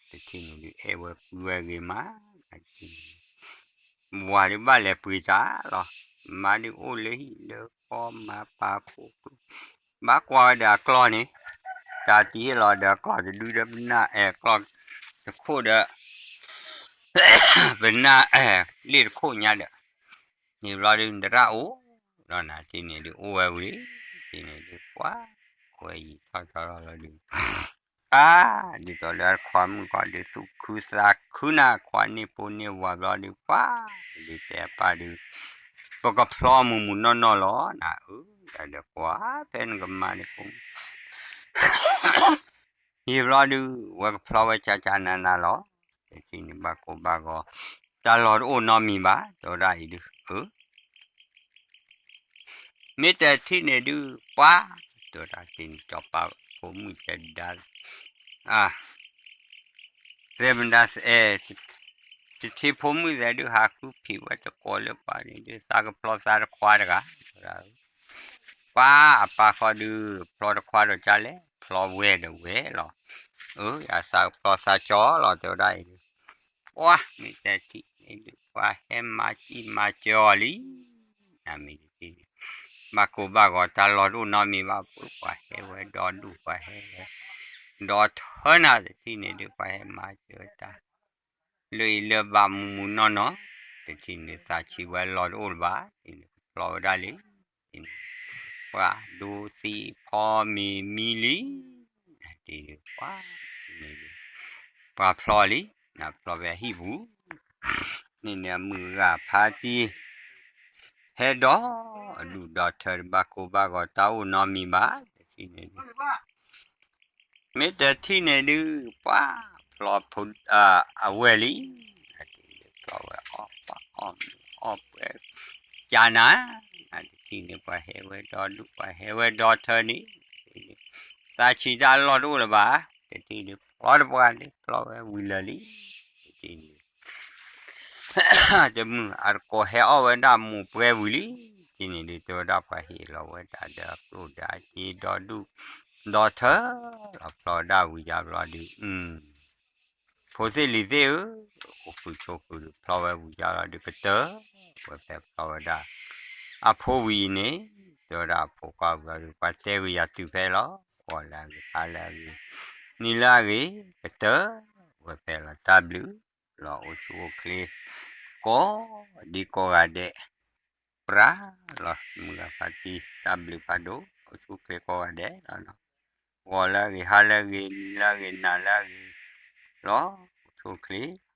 တထံၣ်န့ၣ်ဒုး အဲၣ်ဝဲကွံဝဲဂ့ၤမး, နၤတထံၣ်န့ၣ် ဝၤဒုးဘၣ်လဲၤပှ့ၤတၢ်လီၤ, မါဒုးအိၣ်လၢဟံၣ်လၢဃီမၤပာ်ဖှိၣ်ကျိ, ဘၣ်ကွၢ်ဝဲဒီးအကျီၢ်န့ၣ်, တၢ်တံၢ်ဟ့ၣ်လီၤဒီးအကျီၢ်တဒုဒီးပနၢ်အဲၣ် ကျီၢ်တခိၣ်ဒီး ပနၢ်အဲၣ်လ့ၣ်တခိၣ်ညါဒီး, န့ၣ်ဘျီဒုးနတရၣ်အိၣ်, ဒီးနၤတထံၣ်န့ၣ်ဒုးအိၣ်ဝဲဝံၤလံ, တထံၣ်န့ၣ်ဒုးပှၢ်, ဝဲယံာ်ထီၣ်ထီထီၣ်လီၤဒုး အါ, ဒ်သိးလၢအခွါမုၣ်ဃီဒုးသူၣ်ခုသးခုနၤ ခွါန့ၢ်ဖိန့ၢ်ဝၤဘျီဒုးပှၢ်, ဒုးတဲအပၢ်ဒုး, ပကဖျီမုၢ်မုၢ်နီၢ်နီၢ်လီၤ နၤဧၢ, ယၤဒီးကွၢ်ဖဲနကမၤန့ၣ်ဖိ ယံာ်ဘျီဒုး ဝဲကဖျီဝဲကၢ်ကၢ်နၤနၤလီၤ, တထံၣ်န့ၣ်ဘၣ်ကိၢ်ဘၣ်ဂီၤ, တၢ်လီၢ်တအိၣ်နီတမံၤဘၣ် တဲဝဲဒၣ်အံၤဒုး, အၢ မ့ၢ်တထံၣ်န့ၣ်ဒုး ပှၢ်, တဲဝဲဒၣ်တ့ၢ်န့ၣ် စီၤပၤဖိမုၣ်တဲဒါ, အါ, သဲမဒါ, တထံၣ်ဖိမုၣ်သဲးဒုးဟးဃုဖံးဝဲတကိးလၢပှၤန့ၣ်ဒုး သးကဖျီသးတခွါတဂၤ, ပှၢ်အပၢ်ဃီဒုး ဖျီတခွါဒီးကလဲၣ် ဖျီဝဲဒီးဝဲလီၤ, အၢ ယသးကဖျီသးကၠီလီၤ တဲဝဲဒၣ်အံၤဒုး, ပှၢ်မ့ၢ်တထံၣ်န့ၣ်ဒုး ပှၤဟဲမၤစံၣ်မၤစၢၤအီၤလံ, နမ့ၢ်တထံၣ်န့ၣ် ဘၣ်ကိၢ်ဘၣ်ဂီၤတၢ်လီၢ်တအိၣ်နီတမံၤဘၣ်, ပှၤဟဲဝဲဒီဒူၣ် ပှၤဟဲဝဲ, ဒီးထၢနၤတထံၣ်န့ၣ်ဒုး ပှၤဟဲမၤစၢၤတၢ် လၢအံၤလၢဘၣ်မူမူနီၢ်နီၢ်, တထံၣ်န့ၣ်သးဆံးဝဲလီၤတအိၣ်လၢၤဘၣ်, တထံၣ်န့ၣ်ဖျီဝဲဒၣ်လံ, တထံၣ်န့ၣ် ပှၤဒိသံၣ်ဖီမ့ၤမံလံ, တထံၣ်န့ၣ်ပှၤ, တထံၣ်န့ၣ်ဒုး ပှၤဖျီလံ, နဖျီဝဲအဟံၣ်ပူၤ, န့ၣ်န့ၣ်အမုၢ်ဂၤဖါတံၢ်, ဟဲဒီးအဒူၣ်ဒီထၢ တဘၣ်ကိၢ်ဘၣ်ဂီၤ တၢ်အိၣ်နီတမံၤဘၣ်, တထံၣ်န့ၣ်ဒုး မ့ၢ်တထံၣ်န့ၣ်ဒုး ပှၤဖျီ အဝဲၢ်လံ, ဖျီဝဲအီၣ်ပှၤအီၣ်မ့ၤအီၣ်ပှဲၤ ကနၤ, တထံၣ်န့ၣ် ပှၤဟဲဝဲဒီဒူၣ် ပှၤဟဲဝဲဒီထၢန့ၣ်, သးဆံးတၢ်လီၢ်တအိၣ်လၢၤဘၣ်, တထံၣ်န့ၣ် ဖျီတပှၤန့ၣ် ဖျီဝဲဝံၤလၢာ်လံ, တထံၣ်န့ၣ် တမုၢ်အတကိးဟဲအီၣ်ဝဲဒၣ်မိၢ်ပှဲၤဝံၤလံ, တထံၣ်န့ၣ်ဒုး တဲဝဲဒၣ်ပှၤဟ့ၣ်လီၤဝဲဒၣ်ဒီးအကျိၣ်ဒီးအစ့ဒီဒူၣ်ဒီထၢ လီၤဖျီဝဲဒၣ်ဝံၤယါဘျီဒုး ဖိသ့ၣ်လံၤသ့ၣ်ဧၢ, အိၣ်ဃုာ်ဆိးဃုာ်ဒုး ဖျီဝဲဝံၤယါလီၤဒုး ကတၢၢ်ဝဲဖဲဖျီဝဲဒၣ် အဖိဝံၤအံၤန့ၣ်, တဲဝဲဒၣ်အဖိခွါဝံၤလီၤဒုး ပှၤတဲဂ့ၤယၤတုၤဖဲလီၤ, ဂီၤလၢအဂ့ၤ ဟါလၢအဂ့ၤ နံၤလၢအဂ့ၤ ကတၢၢ်ဝဲဖဲလီၤ တၢ်ဘျုးလီၤ အိၣ်ဆူၣ်အိၣ်ချ့ ကိးဒံကိးဂၤဒဲး ပြးလီၤ မုၢ်ဂၤဖါတံၢ် တၢ်ဘျုးဖးဒိၣ် အိၣ်ဆူၣ်အိၣ်ချ့ကိးဂၤဒဲးလီၤနီၤ, ဂီၤလၢအဂ့ၤ ဟါလၢအဂ့ၤ နံၤလၢအဂ့ၤ နၤလၢအဂ့ၤလီၤ, အိၣ်ဆူၣ်အိၣ်ချ့